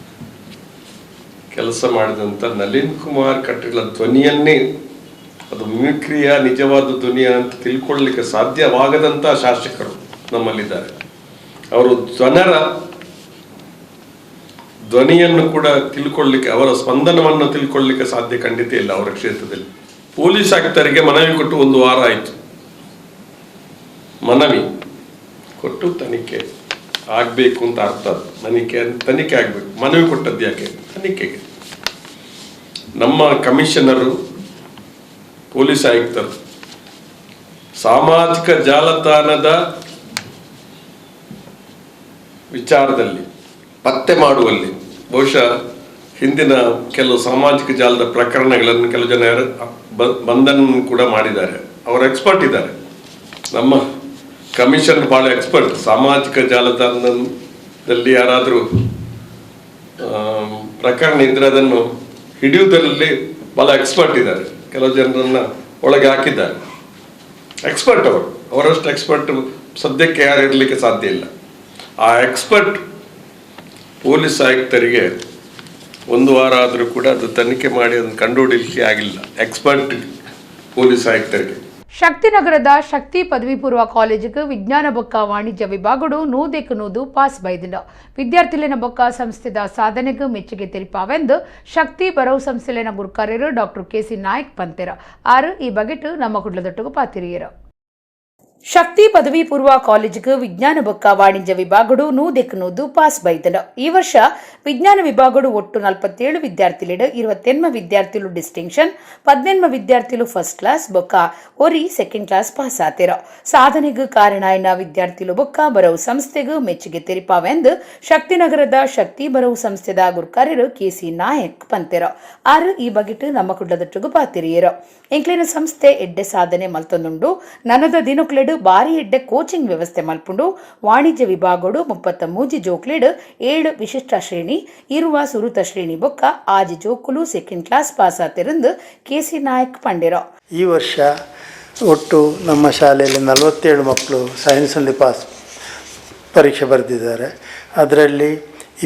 ಕೆಲಸ ಮಾಡಿದಂಥ ನಳಿನ್ ಕುಮಾರ್ ಕಟೀಲ್ ಧ್ವನಿಯನ್ನೇ, ಅದು ಮಿಮಿಕ್ರಿಯ ನಿಜವಾದ ಧ್ವನಿಯ ಅಂತ ತಿಳ್ಕೊಳ್ಳಲಿಕ್ಕೆ ಸಾಧ್ಯವಾಗದಂಥ ಶಾಸಕರು ನಮ್ಮಲ್ಲಿದ್ದಾರೆ. ಅವರು ಜನರ ಧ್ವನಿಯನ್ನು ಕೂಡ ತಿಳ್ಕೊಳ್ಳಿಕ್ಕೆ, ಅವರ ಸ್ಪಂದನವನ್ನು ತಿಳ್ಕೊಳ್ಳಿಕ್ಕೆ ಸಾಧ್ಯ ಖಂಡಿತ ಇಲ್ಲ ಅವರ ಕ್ಷೇತ್ರದಲ್ಲಿ. ಪೊಲೀಸ್ ಆಯುಕ್ತರಿಗೆ ಮನವಿ ಕೊಟ್ಟು ಒಂದು ವಾರ ಆಯಿತು. ಮನವಿ ಕೊಟ್ಟು ತನಿಖೆ ಆಗಬೇಕು ಅಂತ ಅರ್ಥ. ತನಿಖೆ ಆಗಬೇಕು. ಮನವಿ ಕೊಟ್ಟದ್ದು ಯಾಕೆ? ತನಿಖೆಗೆ. ನಮ್ಮ ಕಮಿಷನರು, ಪೊಲೀಸ್ ಆಯುಕ್ತರು ಸಾಮಾಜಿಕ ಜಾಲತಾಣದ ವಿಚಾರದಲ್ಲಿ ಪತ್ತೆ ಮಾಡುವಲ್ಲಿ ಬಹುಶಃ ಹಿಂದಿನ ಕೆಲವು ಸಾಮಾಜಿಕ ಜಾಲದ ಪ್ರಕರಣಗಳನ್ನು ಕೆಲವು ಜನ ಬಂಧನ ಕೂಡ ಮಾಡಿದ್ದಾರೆ. ಅವರು ಎಕ್ಸ್ಪರ್ಟ್ ಇದ್ದಾರೆ. ನಮ್ಮ ಕಮಿಷನ್ ಭಾಳ ಎಕ್ಸ್ಪರ್ಟ್. ಸಾಮಾಜಿಕ ಜಾಲತಾಣದಲ್ಲಿ ಯಾರಾದರೂ ಪ್ರಕರಣ ಇದ್ದರೆ ಅದನ್ನು ಹಿಡಿಯುವುದರಲ್ಲಿ ಭಾಳ ಎಕ್ಸ್ಪರ್ಟ್ ಇದ್ದಾರೆ. ಕೆಲವು ಜನರನ್ನು ಒಳಗೆ ಹಾಕಿದ್ದಾರೆ. ಎಕ್ಸ್ಪರ್ಟ್ ಅವರು. ಅವರಷ್ಟು ಎಕ್ಸ್ಪರ್ಟ್ ಸದ್ಯಕ್ಕೆ ಯಾರು ಇರಲಿಕ್ಕೆ ಸಾಧ್ಯ ಇಲ್ಲ. ಆ ಎಕ್ಸ್ಪರ್ಟ್ ಪೊಲೀಸ್ ಆಯುಕ್ತರಿಗೆ ಒಂದು ವಾರ ಆದರೂ ಕೂಡ ಅದು ತನಿಖೆ ಮಾಡಿ ಅದನ್ನು ಕಂಡುಹಿಡಲಿಕ್ಕೆ ಆಗಿಲ್ಲ ಎಕ್ಸ್ಪರ್ಟ್ ಪೊಲೀಸ್ ಆಯುಕ್ತರಿಗೆ. ಶಕ್ತಿನಗರದ ಶಕ್ತಿ ಪದವಿ ಪೂರ್ವ ಕಾಲೇಜಿಗೆ ವಿಜ್ಞಾನ ಬೊಕ್ಕ ವಾಣಿಜ್ಯ ವಿಭಾಗಡು 100ಕ್ಕೆ 100 ಪಾಸ್ ಬೈದಿನ. ವಿದ್ಯಾರ್ಥಿಲೆನ ಬೊಕ್ಕ ಸಂಸ್ಥೆದ ಸಾಧನೆಗೆ ಮೆಚ್ಚುಗೆ ತೆರಿಪಾವೆಂದು ಶಕ್ತಿ ಬರವು ಸಂಸ್ಥೆಲೆನ ಗುರುಕಾರ್ಯರು ಡಾಕ್ಟರ್ ಕೆಸಿ ನಾಯ್ಕ್ ಪಂತೆರ. ಆರು ಈ ಬಗೆಟ್ ನಮ್ಮ ಕುಡ್ಲದೊಟ್ಟಿಗೆ ಪಾತಿರಿಯರು. ಶಕ್ತಿ ಪದವಿ ಪೂರ್ವ ಕಾಲೇಜಿಗೆ ವಿಜ್ಞಾನ ಬೊಕ್ಕ ವಾಣಿಜ್ಯ ವಿಭಾಗಡು ನೂದೆಕ್ ನೂದು ಪಾಸ್ ಬೈದನು. ಈ ವರ್ಷ ವಿಜ್ಞಾನ ವಿಭಾಗಡು ಒಟ್ಟು 47 ವಿದ್ಯಾರ್ಥಿಲಿಡು 28 ವಿದ್ಯಾರ್ಥಿಲು ಡಿಸ್ಟಿಂಕ್ಷನ್, 18 ವಿದ್ಯಾರ್ಥಿಲು ಫಸ್ಟ್ ಕ್ಲಾಸ್ ಬೊಕ್ಕ ಒರಿ ಸೆಕೆಂಡ್ ಕ್ಲಾಸ್ ಪಾಸ್ ಆತಿರೋ. ಸಾಧನೆಗೆ ಕಾರಣ ಆಯ್ನ ವಿದ್ಯಾರ್ಥಿಲು ಬೊಕ್ಕ ಬರವು ಸಂಸ್ಥೆಗೆ ಮೆಚ್ಚುಗೆ ತೆರಿಪಾವೆಂದು ಶಕ್ತಿನಗರದ ಶಕ್ತಿ ಬರವು ಸಂಸ್ಥೆದ ಗುರ್ಕಾರ್ಯರು ಕೆಸಿ ನಾಯಕ್ ಪಂತೆರೋ. ಆರು ಈ ಬಗೆಟ್ ನಮ್ಮ ಕುಡ್ಲದೊಟ್ಟುಗು ಪಾತಿರಿಯರು. ಎಂಕ್ಲಿನ ಸಂಸ್ಥೆ ಎಡ್ಡೆ ಸಾಧನೆ ಮಲ್ತೊಂದುಂಡು. ನನದ ದಿನಕ್ಲೆಡು ಬಾರಿ ಎಡ್ಡೆ ಕೋಚಿಂಗ್ ವ್ಯವಸ್ಥೆ ಮಲ್ಪುಂಡು. ವಾಣಿಜ್ಯ ವಿಭಾಗಡು 33 ಜೋಕ್ಲೆಡು 7 ವಿಶಿಷ್ಟ ಶ್ರೇಣಿ, 20 ಸುರುತ ಶ್ರೇಣಿ ಬೊಕ್ಕ 6 ಜೋಕುಲು ಸೆಕೆಂಡ್ ಕ್ಲಾಸ್ ಪಾಸ್ ಆತಿರಂದು ಕೆಸಿ ನಾಯಕ್ ಪಂಡಿರೋ. ಈ ವರ್ಷ ಒಟ್ಟು ನಮ್ಮ ಶಾಲೆಯಲ್ಲಿ 47 ಮಕ್ಕಳು ಸೈನ್ಸಲ್ಲಿ ಪಾಸ್ ಪರೀಕ್ಷೆ ಬರೆದಿದ್ದಾರೆ. ಅದರಲ್ಲಿ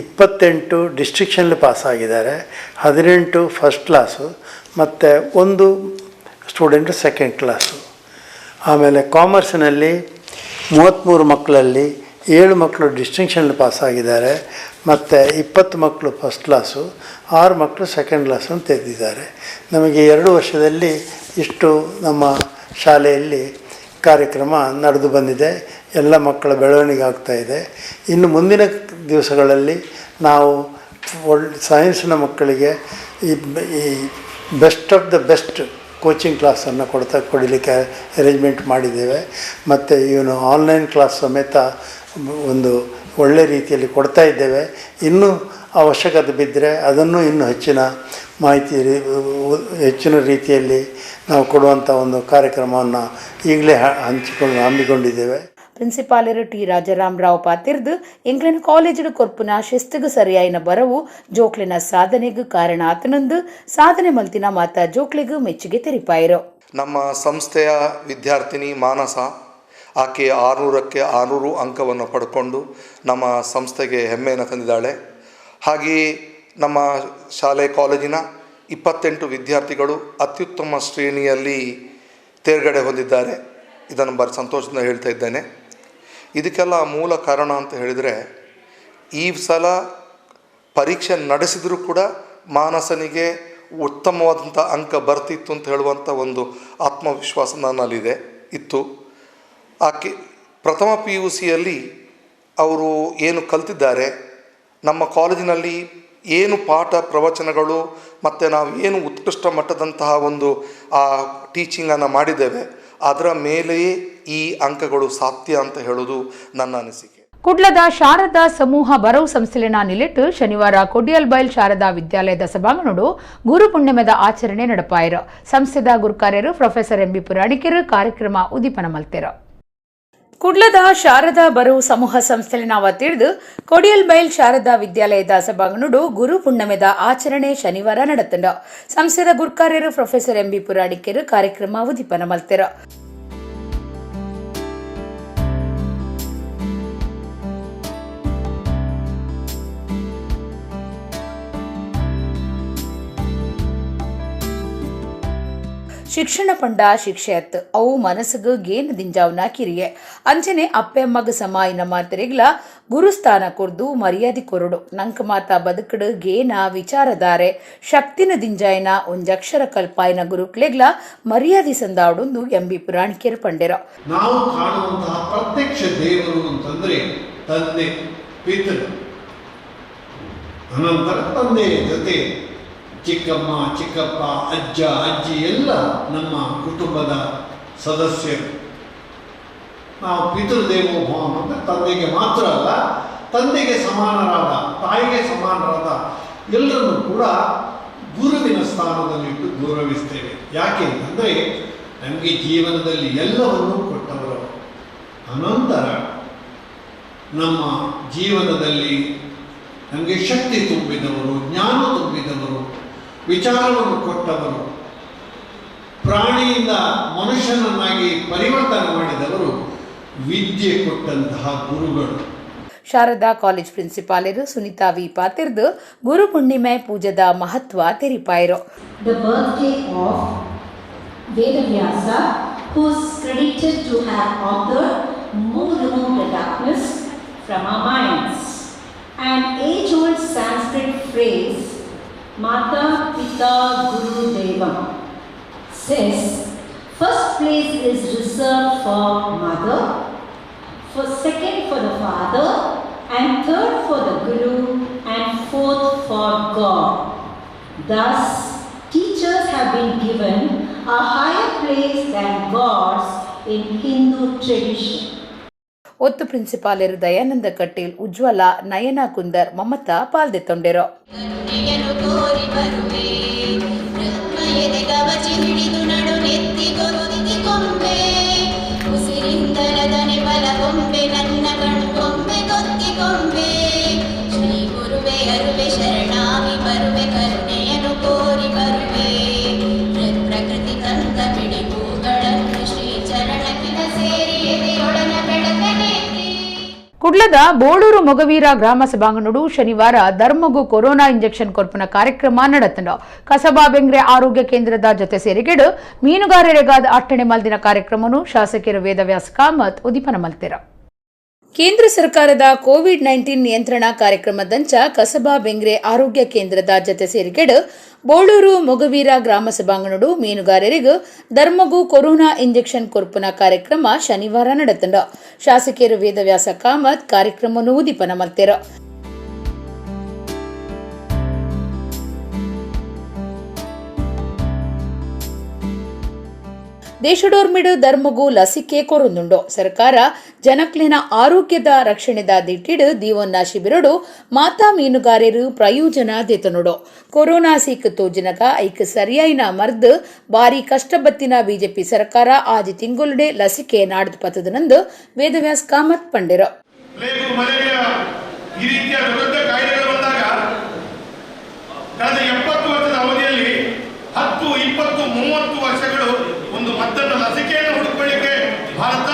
28 ಡಿಸ್ಟ್ರಿಕ್ಷನಲ್ಲಿ ಪಾಸ್ ಆಗಿದ್ದಾರೆ, 18 ಫಸ್ಟ್ ಕ್ಲಾಸು ಮತ್ತು 1 ಸ್ಟೂಡೆಂಟು ಸೆಕೆಂಡ್ ಕ್ಲಾಸು. ಆಮೇಲೆ ಕಾಮರ್ಸ್ನಲ್ಲಿ 33 ಮಕ್ಕಳಲ್ಲಿ 7 ಮಕ್ಕಳು ಡಿಸ್ಟಿಂಕ್ಷನಲ್ಲಿ ಪಾಸಾಗಿದ್ದಾರೆ ಮತ್ತು 20 ಮಕ್ಕಳು ಫಸ್ಟ್ ಕ್ಲಾಸು, 6 ಮಕ್ಕಳು ಸೆಕೆಂಡ್ ಕ್ಲಾಸು ಅಂತ ತೆಗೆದಿದ್ದಾರೆ. ನಮಗೆ 2 ವರ್ಷದಲ್ಲಿ ಇಷ್ಟು ನಮ್ಮ ಶಾಲೆಯಲ್ಲಿ ಕಾರ್ಯಕ್ರಮ ನಡೆದು ಬಂದಿದೆ. ಎಲ್ಲ ಮಕ್ಕಳ ಬೆಳವಣಿಗೆ ಆಗ್ತಾಯಿದೆ. ಇನ್ನು ಮುಂದಿನ ದಿವಸಗಳಲ್ಲಿ ನಾವು ಒಳ್ಳೆ ಸೈನ್ಸ್ನ ಮಕ್ಕಳಿಗೆ ಈ best of the best coaching ಕ್ಲಾಸನ್ನು ಕೊಡಲಿಕ್ಕೆ ಅರೇಂಜ್ಮೆಂಟ್ ಮಾಡಿದ್ದೇವೆ. ಮತ್ತು ಇವನು ಆನ್ಲೈನ್ ಕ್ಲಾಸ್ ಸಮೇತ ಒಂದು ಒಳ್ಳೆ ರೀತಿಯಲ್ಲಿ ಕೊಡ್ತಾ ಇದ್ದೇವೆ. ಇನ್ನೂ ಅವಶ್ಯಕತೆ ಬಿದ್ದರೆ ಅದನ್ನು ಇನ್ನೂ ಹೆಚ್ಚಿನ ಮಾಹಿತಿ ಹೆಚ್ಚಿನ ರೀತಿಯಲ್ಲಿ ನಾವು ಕೊಡುವಂಥ ಒಂದು ಕಾರ್ಯಕ್ರಮವನ್ನು ಈಗಲೇ ಹಮ್ಮಿಕೊಂಡಿದ್ದೇವೆ. ಪ್ರಿನ್ಸಿಪಾಲರು ಟಿ ರಾಜಾರಾಮ್ ರಾವ್ ಪಾತಿರ್ದು ಎಂಕ್ಲಿನ ಕಾಲೇಜಿಡು ಕೊರ್ಪುನ ಶಿಸ್ತುಗು ಸರಿಯಾಯಿನ ಬರವು ಜೋಕ್ಲಿನ ಸಾಧನೆಗೂ ಕಾರಣ ಆತನಂದು ಸಾಧನೆ ಮಲ್ತಿನ ಮಾತಾ ಜೋಕ್ಲಿಗೂ ಮೆಚ್ಚುಗೆ ತೆರಿಪಾಯಿರು. ನಮ್ಮ ಸಂಸ್ಥೆಯ ವಿದ್ಯಾರ್ಥಿನಿ ಮಾನಸ, ಆಕೆ 600ಕ್ಕೆ 600 ಅಂಕವನ್ನು ಪಡ್ಕೊಂಡು ನಮ್ಮ ಸಂಸ್ಥೆಗೆ ಹೆಮ್ಮೆಯನ್ನು ತಂದಿದ್ದಾಳೆ. ಹಾಗೆಯೇ ನಮ್ಮ ಶಾಲೆ ಕಾಲೇಜಿನ 28 ವಿದ್ಯಾರ್ಥಿಗಳು ಅತ್ಯುತ್ತಮ ಶ್ರೇಣಿಯಲ್ಲಿ ತೇರ್ಗಡೆ ಹೊಂದಿದ್ದಾರೆ. ಇದನ್ನು ಭಾರಿ ಸಂತೋಷದಿಂದ ಹೇಳ್ತಾ ಇದ್ದೇನೆ. ಇದಕ್ಕೆಲ್ಲ ಮೂಲ ಕಾರಣ ಅಂತ ಹೇಳಿದರೆ, ಈ ಸಲ ಪರೀಕ್ಷೆ ನಡೆಸಿದರೂ ಕೂಡ ಮಾನಸನಿಗೆ ಉತ್ತಮವಾದಂಥ ಅಂಕ ಬರ್ತಿತ್ತು ಅಂತ ಹೇಳುವಂಥ ಒಂದು ಆತ್ಮವಿಶ್ವಾಸ ನನ್ನಲ್ಲಿದೆ ಇತ್ತು. ಆಕೆ ಪ್ರಥಮ PUCಯಲ್ಲಿ ಅವರು ಏನು ಕಲ್ತಿದ್ದಾರೆ, ನಮ್ಮ ಕಾಲೇಜಿನಲ್ಲಿ ಏನು ಪಾಠ ಪ್ರವಚನಗಳು ಮತ್ತು ನಾವು ಏನು ಉತ್ಕೃಷ್ಟ ಮಟ್ಟದಂತಹ ಒಂದು ಆ ಟೀಚಿಂಗನ್ನು ಮಾಡಿದ್ದೇವೆ, ಅದರ ಮೇಲೆಯೇ ಈ ಅಂಕಗಳು ಸಾಧ್ಯ ಅಂತ ಹೇಳೋದು ನನ್ನ ಅನಿಸಿಕೆ. ಕುಡ್ಲದ ಶಾರದಾ ಸಮೂಹ ಬರವು ಸಂಸ್ಥೆಲಿನ ನಿಲೆಟ್ಟು ಶನಿವಾರ ಕೊಡಿಯಲ್ಬೈಲ್ ಶಾರದಾ ವಿದ್ಯಾಲಯದ ಸಭಾಂಗಣಡು ಗುರು ಪುಣ್ಯಮದ ಆಚರಣೆ ನಡಪಾಯರು. ಸಂಸ್ಥೆದ ಗುರುಕಾರ್ಯರು ಪ್ರೊಫೆಸರ್ ಎಂಬಿ ಪುರಾಣಿಕರು ಕಾರ್ಯಕ್ರಮ ಉದ್ದೀಪನ ಮಲ್ತೆರು. ಕುಡ್ಲದ ಶಾರದಾ ಬರವು ಸಮೂಹ ಸಂಸ್ಥೆಲಿನ ವತಿರ್ದು ಕೊಡಿಯಲ್ಬೈಲ್ ಶಾರದಾ ವಿದ್ಯಾಲಯದ ಸಭಾಂಗಣಡು ಗುರು ಪುಣ್ಯಮೆದ ಆಚರಣೆ ಶನಿವಾರ ನಡೆತಂಡ. ಸಂಸ್ಥೆದ ಗುರುಕಾರ್ಯರು ಪ್ರೊಫೆಸರ್ ಎಂಬಿ ಪುರಾಣಿಕರು ಕಾರ್ಯಕ್ರಮ ಉದ್ದೀಪನ ಮಲ್ತೆರು. ಶಿಕ್ಷಣ ಪಂಡ ಶಿಕ್ಷೆಯತ್ ಅವು ಮನಸ್ಸುಗು ಗೇನ ದಿಂಜಾವ್ನ ಕಿರಿಯೆ ಅಂಚನೆ ಅಪ್ಪೆಮ್ಮಗ ಸಮಾಯಿನ ಮಾತೆರೆಗ್ಲ ಗುರುಸ್ಥಾನ ಕೊರ್ದು ಮರ್ಯಾದೆ ಕೊರಡು. ನಂಕ ಮಾತ ಬದುಕಡು ಗೇನ ವಿಚಾರಧಾರೆ ಶಕ್ತಿನ ದಿಂಜಾಯನ ಒಂಜಕ್ಷರ ಕಲ್ಪಾಯನ ಗುರುಕ್ಲೆಗ್ಲ ಮರ್ಯಾದೆ ಸಂದಾವಡೊಂದು ಎಂಬಿ ಪುರಾಣಿಕೆರ್ ಪಂಡೆರ. ನಾವು ಕಾಣುವಂತಹ ಪ್ರತ್ಯಕ್ಷ ದೇವರು ಅಂತಂದ್ರೆ ತಂದೆ, ಪಿತೃ. ಅನಂತರ ತಂದೆಯ ಜೊತೆ ಚಿಕ್ಕಮ್ಮ, ಚಿಕ್ಕಪ್ಪ, ಅಜ್ಜ, ಅಜ್ಜಿ ಎಲ್ಲ ನಮ್ಮ ಕುಟುಂಬದ ಸದಸ್ಯರು. ನಾವು ಪಿತೃದೇವೋಭವ ಅಂದರೆ ತಂದೆಗೆ ಮಾತ್ರ ಅಲ್ಲ, ತಂದೆಗೆ ಸಮಾನರಾದ, ತಾಯಿಗೆ ಸಮಾನರಾದ ಎಲ್ಲರನ್ನೂ ಕೂಡ ಗುರುವಿನ ಸ್ಥಾನದಲ್ಲಿಟ್ಟು ಗೌರವಿಸ್ತೇವೆ. ಯಾಕೆ ಅಂತಂದರೆ ನಮಗೆ ಜೀವನದಲ್ಲಿ ಎಲ್ಲವನ್ನೂ ಕೊಟ್ಟವರು. ಅನಂತರ ನಮ್ಮ ಜೀವನದಲ್ಲಿ ನಮಗೆ ಶಕ್ತಿ ತುಂಬಿದವರು, ಜ್ಞಾನ ತುಂಬಿದವರು, ವಿಚಾರವನ್ನು ಕೊಟ್ಟವರು, ಪ್ರಾಣಿಯಿಂದ ಮನುಷ್ಯನನ್ನಾಗಿ ಪರಿವರ್ತನೆ ಮಾಡಿದವರು ವಿದ್ಯೆ ಕೊಟ್ಟಂತಹ ಗುರುಗಳು. ಶಾರದಾ ಕಾಲೇಜ್ ಪ್ರಿನ್ಸಿಪಾಲರು ಸುನೀತಾ ವಿ ಪಾತಿರ್ದು ಗುರು ಪುಣ್ಣಿಮೆ ಪೂಜದ ಮಹತ್ವ ತೆರಿಪಾಯರು. The birthday of Vedavyasa, who is credited to have authored More Remove the Darkness from Our Minds. An age-old Sanskrit phrase, Mata Pita Guru Devam, says, First place is reserved for mother, for second for the father, and third for the guru, and fourth for God. Thus, teachers have been given a higher place than gods in Hindu tradition. ಒತ್ತು ಪ್ರಿನ್ಸಿಪಾಲರು ದಯಾನಂದ ಕಟೀಲ್, ಉಜ್ವಲ, ನಯನ ಕುಂದರ್, ಮಮತಾ ಪಾಲ್ದೆತ್ತೊಂಡೆರು. ಕುಡ್ಲದ ಬೋಳೂರು ಮೊಗವೀರ ಗ್ರಾಮ ಸಭಾಂಗಣಡು ಶನಿವಾರ ಧರ್ಮಗು corona injection ಕೊರ್ಪುನ ಕಾರ್ಯಕ್ರಮ ನಡೆತಂಡು. ಕಸಬಾ ಬೆಂಗ್ರೆ ಆರೋಗ್ಯ ಕೇಂದ್ರದ ಜೊತೆ ಸೇರಿಗೆಡು ಮೀನುಗಾರರಿಗಾದ ಅಟ್ಟಣೆ ಮಲ್ದಿನ ಕಾರ್ಯಕ್ರಮನು ಶಾಸಕರು ವೇದವ್ಯಾಸ ಕಾಮತ್ ಉದ್ದೀಪನ ಮಲ್ತೆರ. ಕೇಂದ್ರ ಸರ್ಕಾರದ ಕೋವಿಡ್-19 ನಿಯಂತ್ರಣ ಕಾರ್ಯಕ್ರಮದಂಚ ಕಸಬಾ ಬೆಂಗ್ರೆ ಆರೋಗ್ಯ ಕೇಂದ್ರದ ಜೊತೆ ಸೇರಿಗೆಡು ಬೋಳೂರು ಮೊಗವೀರ ಗ್ರಾಮ ಸಭಾಂಗಣಡು ಮೀನುಗಾರರಿಗೂ ಧರ್ಮಗೂ ಕೊರೋನಾ ಇಂಜೆಕ್ಷನ್ ಕೊರ್ಪುನ ಕಾರ್ಯಕ್ರಮ ಶನಿವಾರ ನಡೆತಂಡು. ಶಾಸಕರು ವೇದವ್ಯಾಸ ಕಾಮತ್ ಕಾರ್ಯಕ್ರಮವನ್ನು ಉದ್ದೀಪನ ಮಲ್ತೆರು. ದೇಶಡೋರ್ಮಿಡು ಧರ್ಮಗೂ ಲಸಿಕೆ ಕೊರೊಂದುಂಡು. ಸರ್ಕಾರ ಜನಕ್ಲಿನ ಆರೋಗ್ಯದ ರಕ್ಷಣೆದ ದಿಟ್ಟಿಡು ದೀವೊನ್ನ ಶಿಬಿರಡು ಮಾತಾ ಮೀನುಗಾರರು ಪ್ರಯೋಜನ ದೇತನುಡು. ಕೊರೋನಾ ಸೀಕ್ ತೋಜಿನಗ ಐಕ್ ಸರಿಯಾಯಿನ ಮರ್ದ್ ಬಾರಿ ಕಷ್ಟಬತ್ತಿನ ಬಿಜೆಪಿ ಸರ್ಕಾರ ಆಜಿ ತಿಂಗೊಲುಡೆ ಲಸಿಕೆ ನಾಡ್ದು ಪತದನಂದು ವೇದವ್ಯಾಸ್ ಕಾಮತ್ ಪಂಡೆರು. ಈ ರೀತಿಯ ದೊಡ್ಡ ಕಾಯಿಲೆಗಳು ಬಂದಾಗ ಕಳೆದ 70 ವರ್ಷದ ಅವಧಿಯಲ್ಲಿ 10, 20, 30 ವರ್ಷಗಳು ಒಂದು ಮದ್ದನ್ನು ಲಸಿಕೆಯನ್ನು ಹುಡುಕೊಳ್ಳಿಕ್ಕೆ ಭಾರತ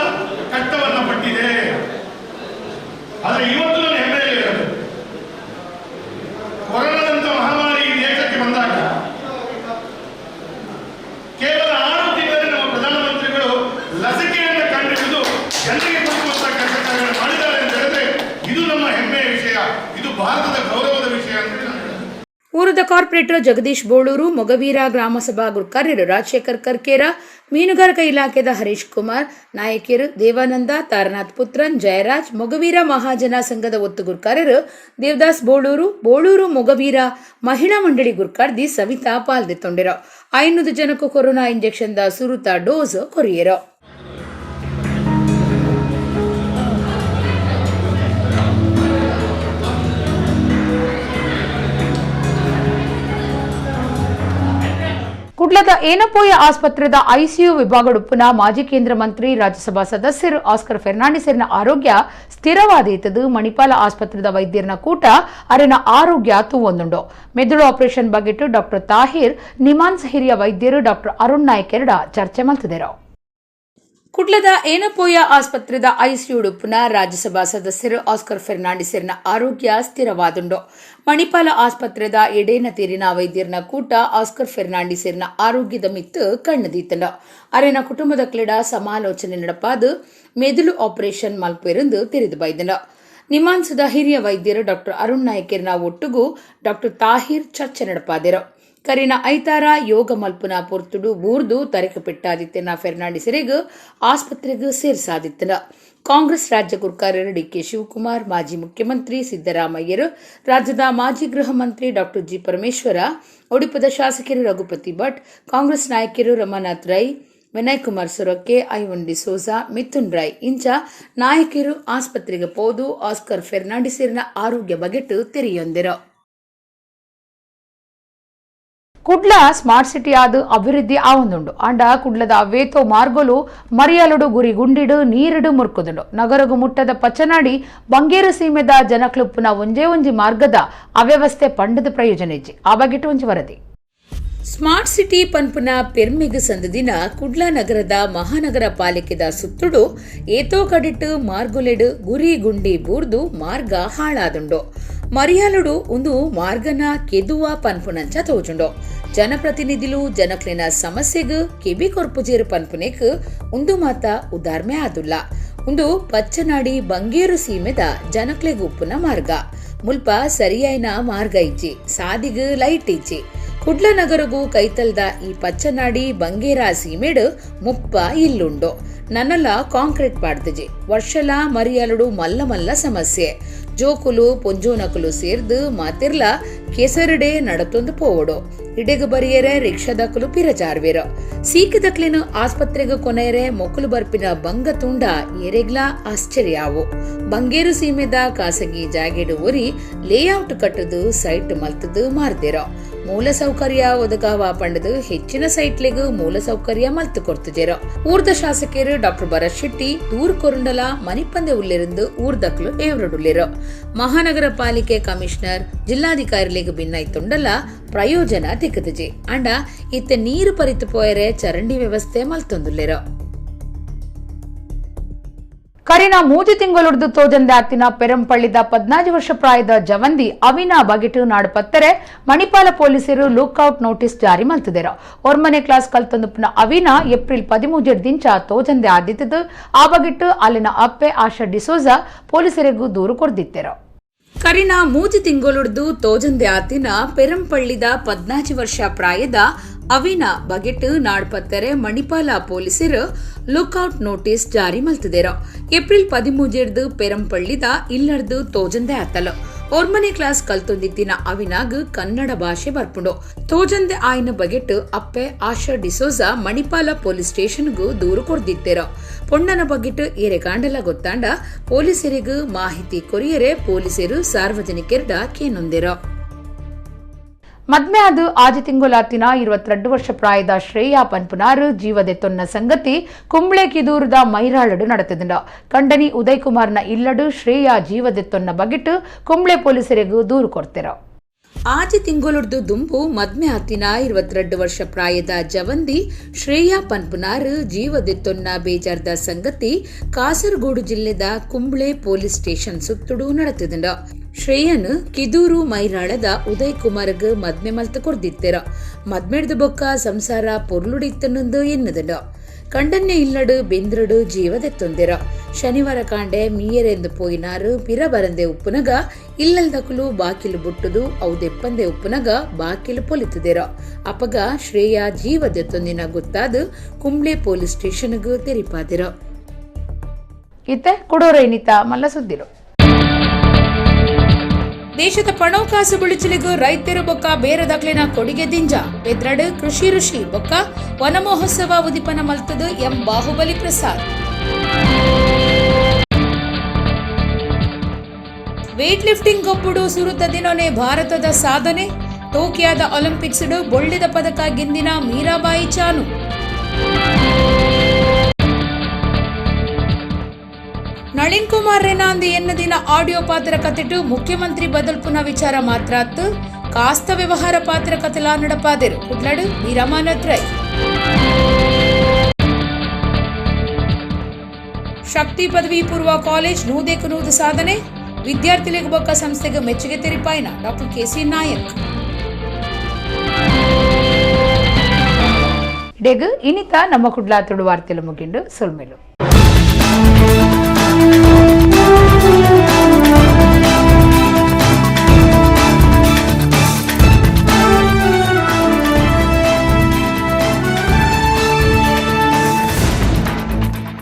ಕಷ್ಟವನ್ನು ಪಟ್ಟಿದೆ. ಆದರೆ ಇವತ್ತು ನಾನು ಹೆಮ್ಮೆಯಲ್ಲಿ ಹೇಳಬೇಕು, ಕೊರೋನಾದಂಥ ಮಹಾಮಾರಿ ಈ ದೇಶಕ್ಕೆ ಬಂದಾಗ ಕೇವಲ 6 ತಿಂಗಳಲ್ಲಿ ನಮ್ಮ ಪ್ರಧಾನಮಂತ್ರಿಗಳು ಲಸಿಕೆಯನ್ನು ಕಂಡುಹಿಡಿದು ಜನರಿಗೆ ಕೊಡುವಂತಹ ಕೆಲಸ ಕಾರ್ಯಗಳನ್ನು ಮಾಡಿದ್ದಾರೆ ಅಂತ ಹೇಳಿದ್ರೆ ಇದು ನಮ್ಮ ಹೆಮ್ಮೆಯ ವಿಷಯ, ಇದು ಭಾರತದ ಗೌರವದ ವಿಷಯ ಅಂತ ಹೇಳಿ. ಊರದ ಕಾರ್ಪೊರೇಟರ್ ಜಗದೀಶ್ ಬೋಳೂರು, ಮೊಗವೀರ ಗ್ರಾಮಸಭಾ ಗುರ್ಕಾರ್ಯರು ರಾಜಶೇಖರ್ ಕರ್ಕೇರ, ಮೀನುಗಾರಿಕಾ ಇಲಾಖೆದ ಹರೀಶ್ ಕುಮಾರ್, ನಾಯಕಿಯರು ದೇವಾನಂದ, ತಾರನಾಥ್ ಪುತ್ರನ್, ಜಯರಾಜ್, ಮೊಗವೀರ ಮಹಾಜನ ಸಂಘದ ಒತ್ತು ಗುರ್ಕಾರ್ಯರು ದೇವದಾಸ್ ಬೋಳೂರು, ಬೋಳೂರು ಮೊಗವೀರ ಮಹಿಳಾ ಮಂಡಳಿ ಗುರ್ಕಾರ್ದಿ ಸವಿತಾ ಪಾಲ್ದೆತ್ತೊಂಡಿರು. 500 ಜನಕ್ಕೂ ಕೊರೋನಾ ಇಂಜೆಕ್ಷನ್ the ಸುರುತ dose ಕೊರಿಯರು. ಕುಡ್ಲದ ಏನಪೋಯ ಆಸ್ಪತ್ರೆದ ಐಸಿಯು ವಿಭಾಗಡುಪ್ಪುನ ಮಾಜಿ ಕೇಂದ್ರ ಮಂತ್ರಿ ರಾಜ್ಯಸಭಾ ಸದಸ್ಯರು ಆಸ್ಕರ್ ಫೆರ್ನಾಂಡಿಸರ್ನ ಆರೋಗ್ಯ ಸ್ಥಿರವಾದೀತದು ಮಣಿಪಾಲ ಆಸ್ಪತ್ರೆದ ವೈದ್ಯರನ ಕೂಟ ಅರೆನ ಆರೋಗ್ಯ ತೂವೊಂದುಂಡು. ಮೆದುಳು ಆಪರೇಷನ್ ಬಗೆಟು ಡಾಕ್ಟರ್ ತಾಹಿರ್, ನಿಮಾನ್ಸ್ ಹಿರಿಯ ವೈದ್ಯರು ಡಾಕ್ಟರ್ ಅರುಣ್ ನಾಯ್ಕ್ ಎರಡ ಚರ್ಚೆ ಮಲ್ತಿದರು. ಕುಡ್ಲದ ಏನಪೋಯ ಆಸ್ಪತ್ರೆದ ಐಸಿಯು ಉಡುಪುನ ರಾಜ್ಯಸಭಾ ಸದಸ್ಯರು ಆಸ್ಕರ್ ಫೆರ್ನಾಂಡಿಸರ್ನ ಆರೋಗ್ಯ ಸ್ಥಿರವಾದುಂಡು. ಮಣಿಪಾಲ ಆಸ್ಪತ್ರೆದ ಎಡೇನ ತೀರಿನ ವೈದ್ಯರನ ಕೂಟ ಆಸ್ಕರ್ ಫೆರ್ನಾಂಡಿಸರ್ನ ಆರೋಗ್ಯದ ಮಿತ್ತು ಕಣ್ಣದೀತಂಡು. ಅರೆನ ಕುಟುಂಬದ ಕ್ಲಿಡ ಸಮಾಲೋಚನೆ ನಡಪಾದು ಮೆದುಳು ಆಪರೇಷನ್ ಮಲ್ಪೆರೆಂದು ತೆರೆದು ಬೈದನು. ನಿಮಾನ್ಸದ ಹಿರಿಯ ವೈದ್ಯರು ಡಾಕ್ಟರ್ ಅರುಣ್ ನಾಯ್ಕರ್ನ ಒಟ್ಟುಗೂ ಡಾಕ್ಟರ್ ತಾಹಿರ್ ಚರ್ಚೆ ನಡಪಾದಿರು. ಕರಿನ ಐತಾರ ಯೋಗ ಮಲ್ಪುನ ಪೊರ್ತುಡು ಬೂರ್ದು ತರೆಕು ಪೆಟ್ಟಾದಿತ್ತನ ಫೆರ್ನಾಂಡಿಸರಿಗ್ ಆಸ್ಪತ್ರೆಗೆ ಸೇರ್ಸಾದಿತ್ತನ. ಕಾಂಗ್ರೆಸ್ ರಾಜ್ಯ ಗುರ್ಕಾರ್ಯರು ಡಿಕೆ ಶಿವಕುಮಾರ್, ಮಾಜಿ ಮುಖ್ಯಮಂತ್ರಿ ಸಿದ್ದರಾಮಯ್ಯರು, ರಾಜ್ಯದ ಮಾಜಿ ಗೃಹ ಮಂತ್ರಿ ಡಾಕ್ಟರ್ ಜಿ ಪರಮೇಶ್ವರ, ಒಡಿಪದ ಶಾಸಕರು ರಘುಪತಿ ಭಟ್, ಕಾಂಗ್ರೆಸ್ ನಾಯಕರು ರಮಾನಾಥ್ ರೈ, ವಿನಯ್ ಕುಮಾರ್ ಸೊರಕೆ, ಐವನ್ ಡಿಸೋಜಾ, ಮಿಥುನ್ ರೈ ಇಂಚ ನಾಯಕರು ಆಸ್ಪತ್ರೆಗೆ ಪೋದು ಆಸ್ಕರ್ ಫೆರ್ನಾಂಡಿಸರ್ನ ಆರೋಗ್ಯ ಬಗೆಟು ತೆರೆಯೊಂದಿರು. ಕುಡ್ಲ ಸ್ಮಾರ್ಟ್ ಸಿಟಿ ಆದ ಅಭಿವೃದ್ಧಿ ಆವೊಂದುಂಡು. ಆಂಡ ಕುಡ್ಲದ ಅವೇತೋ ಮಾರ್ಗಲು ಮರಿಯಲುಡು ಗುರಿ ಗುಂಡಿಡು ನೀರಿಡು ಮುರ್ಕುದುಂಡು. ನಗರಗು ಮುಟ್ಟದ ಪಚನಾಡಿ ಬಂಗೇರು ಸೀಮೆದ ಜನಕ್ಲುಪ್ಪುನ ಒಂಜೇ ಒಂಜಿ ಮಾರ್ಗದ ಅವ್ಯವಸ್ಥೆ ಪಂಡದ ಪ್ರಯೋಜನ ಇಜ್ಜಿ. ಆ ಬಗೆಟು ಒಂಜಿ ವರದಿ. ಸ್ಮಾರ್ಟ್ ಸಿಟಿ ಪನ್ಪುನ ಪೆರ್ಮೆಗ್ ಸಂದದಿನ ಕುಡ್ಲ ನಗರದ ಮಹಾನಗರ ಪಾಲಿಕೆದ ಸುತ್ತುಡು ಏತೋ ಕಡಿಟ್ಟು ಮಾರ್ಗುಲೆಡು ಗುರಿ ಗುಂಡಿ ಬೂರ್ದು ಮಾರ್ಗ ಹಾಳಾದುಂಡು. ಮರಿಯಾಲುಡು ಒಂದು ಮಾರ್ಗನ ಕೆದುವ ಪನ್ಪುನಂಚ ತೋಜುಂಡು. ಜನಪ್ರತಿನಿಧಿಲು ಜನಕ್ಲಿನ ಸಮಸ್ಯೆಗ್ ಕೆಬಿ ಕೊರ್ಪುಜೇರು ಪನ್ಪುನೆಕ್ ಉಂದು ಮಾತ ಉದಾರ್ಮೆ ಆದುಲ್ಲ. ಉಂದು ಪಚ್ಚನಾಡಿ ಬಂಗೇರು ಸೀಮೆದ ಜನಕ್ಲೆಗ್ ಉಪ್ಪುನ ಮಾರ್ಗ. ಮುಲ್ಪ ಸರಿಯಾಯಿನ ಮಾರ್ಗ ಇಜ್ಜಿ, ಸಾದಿಗ್ ಲೈಟ್ ಇಜ್ಜಿ. Kudla ನಗರಗೂ ಕೈತಲ್ದ ಈ ಪಚ್ಚನಾಡಿ ಬಂಗೇರ ಸೀಮೆಡು ಮುಪ್ಪ ಇಲ್ಲುಂಡು. ನನ್ನಲ ಕಾಂಕ್ರೀಟ್ ಪಾಡ್ದಿಜಿ. ವರ್ಷಲ ಮರಿಯಲುಡು ಮಲ್ಲ ಮಲ್ಲ ಸಮಸ್ಯೆ. ಜೋಕುಲು ಪೊಂಜೋನಕುಲು ಸೇರ್ದು ಮಾತಿರ್ಲ ಕೆಸರುಡೆ ನಡತೊಂದು ಪೋವಡು. ಇಡೆಗು ಬರಿಯರೆ ರಿಕ್ಷಾದಕುಲು ಪಿರಜಾರ್ವೆರು. ಸೀಕದಕ್ಲಿನ ಆಸ್ಪತ್ರೆಗೆ ಕೊನೆಯರೆ ಮೊಕ್ಕಲು ಬರ್ಪಿನ ಬಂಗ ತುಂಡ ಎರೆಗ್ಲಾ ಆಶ್ಚರ್ಯಾವು. ಬಂಗೇರು ಸೀಮೆದ ಖಾಸಗಿ ಜಾಗೆಡು ಒರಿ ಲೇಔಟ್ ಕಟ್ಟದು ಸೈಟ್ ಮಲ್ತದು ಮಾರ್ದಿರೋ. ಮೂಲ ಸೌಕರ್ಯ ಒದಗಾವ ಪಂಡದು ಹೆಚ್ಚಿನ ಸೈಟ್ಲೆಗ್ ಮೂಲ ಸೌಕರ್ಯ ಮಲ್ತು ಕೊಡ್ತಿಜೆರೋ. ಊರ್ದ ಶಾಸಕರು ಡಾಕ್ಟರ್ ಭರತ್ ಶೆಟ್ಟಿ ದೂರ್ ಕೊರುಂಡಲ ಮನಿಪಂದೆ ಉಳ್ಳಿருந்து ಊರ್ದಕ್ಲು ಏವ್ರಡುಳ್ಳಿರೋ. ಮಹಾನಗರ ಪಾಲಿಕೆ ಕಮಿಷನರ್ ಜಿಲ್ಲಾಧಿಕಾರಿಲೆಗ್ ಭಿನ್ನೈತುಂಡಲ ಪ್ರಯೋಜನ ತಿಕ್ಕುದುಜಿ. ಅಂಡ ಇತ್ತ ನೀರು ಪರಿತು ಪೋಯರೆ ಚರಂಡಿ ವ್ಯವಸ್ಥೆ ಮಲ್ತೊಂದುಲ್ಲೆರೋ. ಕರಿನ ಮೂಜಿ ತಿಂಗಳುರ್ದು ತೋಜಂದೆ ಆತಿನ ಪೆರಂಪಳ್ಳಿದ 14 ವರ್ಷ ಪ್ರಾಯದ ಜವಂದಿ ಅವಿನಾ ಬಗೆಟು ನಾಡುಪತ್ತರೆ ಮಣಿಪಾಲ ಪೊಲೀಸರು ಲುಕ್ಔಟ್ ನೋಟಿಸ್ ಜಾರಿ ಮಲ್ತಿದರು. ಒರ್ಮನೆ ಕ್ಲಾಸ್ ಕಲ್ತೊಂದುಪ್ಪುನ ಅವಿನಾ ಏಪ್ರಿಲ್ 13 ದಿಂಚ ತೋಜಂದೆ ಆದಿತ್ತದು. ಆ ಬಗೆಟು ಅಲ್ಲಿನ ಅಪ್ಪೆ ಆಶಾ ಡಿಸೋಜಾ ಪೊಲೀಸರಿಗೂ ದೂರು ಕೊಡ್ದಿತ್ತೆರು. ಕರಿನ ಮೂಜಿ ತಿಂಗಳುರ್ದು ತೋಜಂದೆ ಆತಿನ ಪೆರಂಪಳ್ಳಿದ 14 ವರ್ಷ ಪ್ರಾಯದ ಅವಿನಾ ಬಗೆಟ್ ನಾಡ್ಪತ್ತರೆ ಮಣಿಪಾಲ ಪೊಲೀಸರು ಲುಕ್ಔಟ್ ನೋಟಿಸ್ ಜಾರಿ ಮಲ್ತಿದೆರು. ಏಪ್ರಿಲ್ 13 ಪೆರಂಪಳ್ಳಿದ ಇಲ್ಲರ್ದು ತೋಜಂದೆ ಆತಲು. ಒರ್ಮನೆ ಕ್ಲಾಸ್ ಕಲ್ತೊಂದಿತ್ತಿನ ಅವಿನಾಗ್ ಕನ್ನಡ ಭಾಷೆ ಬರ್ಪುಂಡು. ತೋಜಂದೆ ಆಯ್ನ ಬಗೆಟ್ ಅಪ್ಪೆ ಆಶಾ ಡಿಸೋಜಾ ಮಣಿಪಾಲ ಪೊಲೀಸ್ ಸ್ಟೇಷನ್ಗೂ ದೂರು ಕೊಡ್ದಿತ್ತೆರು. ಪೊಣ್ಣನ ಬಗೆಟ್ ಏರೆಗಾಂಡಲ ಗೊತ್ತಾಂಡ ಪೊಲೀಸರಿಗೂ ಮಾಹಿತಿ ಕೊರಿಯರೆ ಪೊಲೀಸರು ಸಾರ್ವಜನಿಕರ್ಡ ಕೇನೊಂದಿರು. ಮದ್ಮೆ ಅದು ಆಜಿ ತಿಂಗುಲಾತಿನ 22 ವರ್ಷ ಪ್ರಾಯದ ಶ್ರೇಯಾ ಪನ್ಪುನಾರು ಜೀವದೆ ತೊನ್ನ ಸಂಗತಿ ಕುಂಬ್ಳೆ ಕಿದೂರದ ಮೈರಾಳಡು ನಡೆತಿದ್ದ. ಕಂಡನಿ ಉದಯ್ ಕುಮಾರ್ನ ಇಲ್ಲಡು ಶ್ರೇಯಾ ಜೀವದೆ ತೊನ್ನ ಬಗೆಟು ಕುಂಬ್ಳೆ ಪೊಲೀಸರಿಗೂ ದೂರು ಕೊಡ್ತಿರೋ. ಆಜಿ ತಿಂಗೊಲುಡ್ದು ದುಂಬು ಮದ್ಮೆ ಆತಿನ 22 ವರ್ಷ ಪ್ರಾಯದ ಜವಂದಿ ಶ್ರೇಯಾ ಪನ್ಪುನಾರು ಜೀವದೆತ್ತೊನ್ನ ಬೇಜಾರ್ದ ಸಂಗತಿ ಕಾಸರಗೋಡು ಜಿಲ್ಲೆದ ಕುಂಬ್ಳೆ ಪೊಲೀಸ್ ಸ್ಟೇಷನ್ ಸುತ್ತುಡು ನಡೆತಿದ್ದ. ಶ್ರೇಯನ್ ಕಿದೂರು ಮೈರಾಳದ ಉದಯ್ ಕುಮಾರ್ಗ್ ಮದ್ಮೆ ಮಲ್ತು ಕೊರ್ದಿತ್ತೆರ. ಮದ್ಮೆಡ್ದು ಬೊಕ್ಕ ಸಂಸಾರ ಪೊರ್ಲುಡಿತ್ತನಂದು ಎನ್ನದಂಡ. ಕಂಡನ್ನೇ ಇಲ್ಲಡು ಬೆಂದ್ರಡು ಜೀವದೆತ್ತೊಂದಿರ. ಶನಿವಾರ ಕಾಂಡೆ ಮೀಯರೆಂದು ಪೋಯಿನಾರು ಪಿರ ಬರಂದೆ ಉಪ್ಪುನಗ ಇಲ್ಲಲ್ದಕುಲು ಬಾಕಿಲು ಬುಟ್ಟುದು ಅವು ಉಪ್ಪುನಗ ಬಾಕಿಲು ಪೊಲಿತುದಿರ. ಅಪಗ ಶ್ರೇಯಾ ಜೀವದೆತ್ತೊಂದಿನ ಗೊತ್ತಾದು ಕುಂಬ್ಳೆ ಪೊಲೀಸ್ ಸ್ಟೇಷನ್ಗೂ ತೆರಿಪಾದಿರ. ಇತ್ತೆ ಕುಡೋರೈನಿತ ಮಲ್ಲ ಸುದ್ದಿರು. ದೇಶದ ಪಣೋಕಾಸು ಬುಳಿಚಲಿಗೂ ರೈತರು ಬೊಕ್ಕ ಬೇರದಕ್ಲಿನ ಕೊಡುಗೆ ದಿಂಜ ಬೆದ್ರಡು ಕೃಷಿ ಋಷಿ ಬೊಕ್ಕ ವನಮಹೋತ್ಸವ ಉದಿಪನ ಮಲ್ತದು M Bahubali Prasad. Weight lifting ಗೊಬ್ಬುಡು ಸುರುತ ದಿನೋನೆ ಭಾರತದ ಸಾಧನೆ. ಟೋಕಿಯಾದ ಒಲಿಂಪಿಕ್ಸ್ ಬೊಳ್ಳಿದ ಪದಕ ಗೆಂದಿನ ಮೀರಾಬಾಯಿ ಚಾನು. ನಳಿನ್ ಕುಮಾರ್ ರೆನಾಂದಿ ಎನ್ನ ದಿನ ಆಡಿಯೋ ಪಾತ್ರ ಕತೆಟು ಮುಖ್ಯಮಂತ್ರಿ ಬದಲ್ಪುನ ವಿಚಾರ ಮಾತ್ರ ಕಾಸ್ತ ವ್ಯವಹಾರ ಪಾತ್ರ ಕತೆಲಾ ನಡಪಾದರು. ಕುಡ್ಲಡು ವೀರಮಾನತ್ ರೈ. ಶಕ್ತಿ ಪದವಿ ಪೂರ್ವ ಕಾಲೇಜ್ 100ಕ್ಕೆ 100 ಸಾಧನೆ. ವಿದ್ಯಾರ್ಥಿಗಳಿಗೆ ಬೊಕ್ಕ ಸಂಸ್ಥೆಗೆ ಮೆಚ್ಚುಗೆ ತೆರಿಪಾಯಿನ ಡಾಕ್ಟರ್ ಕೆಸಿ ನಾಯಕ್. ಇಡೆಗ್ ಇನಿತ ನಮ್ಮ ಕುಡ್ಲಾ ತುಳು ವಾರ್ತೆಲು ಮುಗಿಂಡು ಸೊಲ್ಮೆಲು.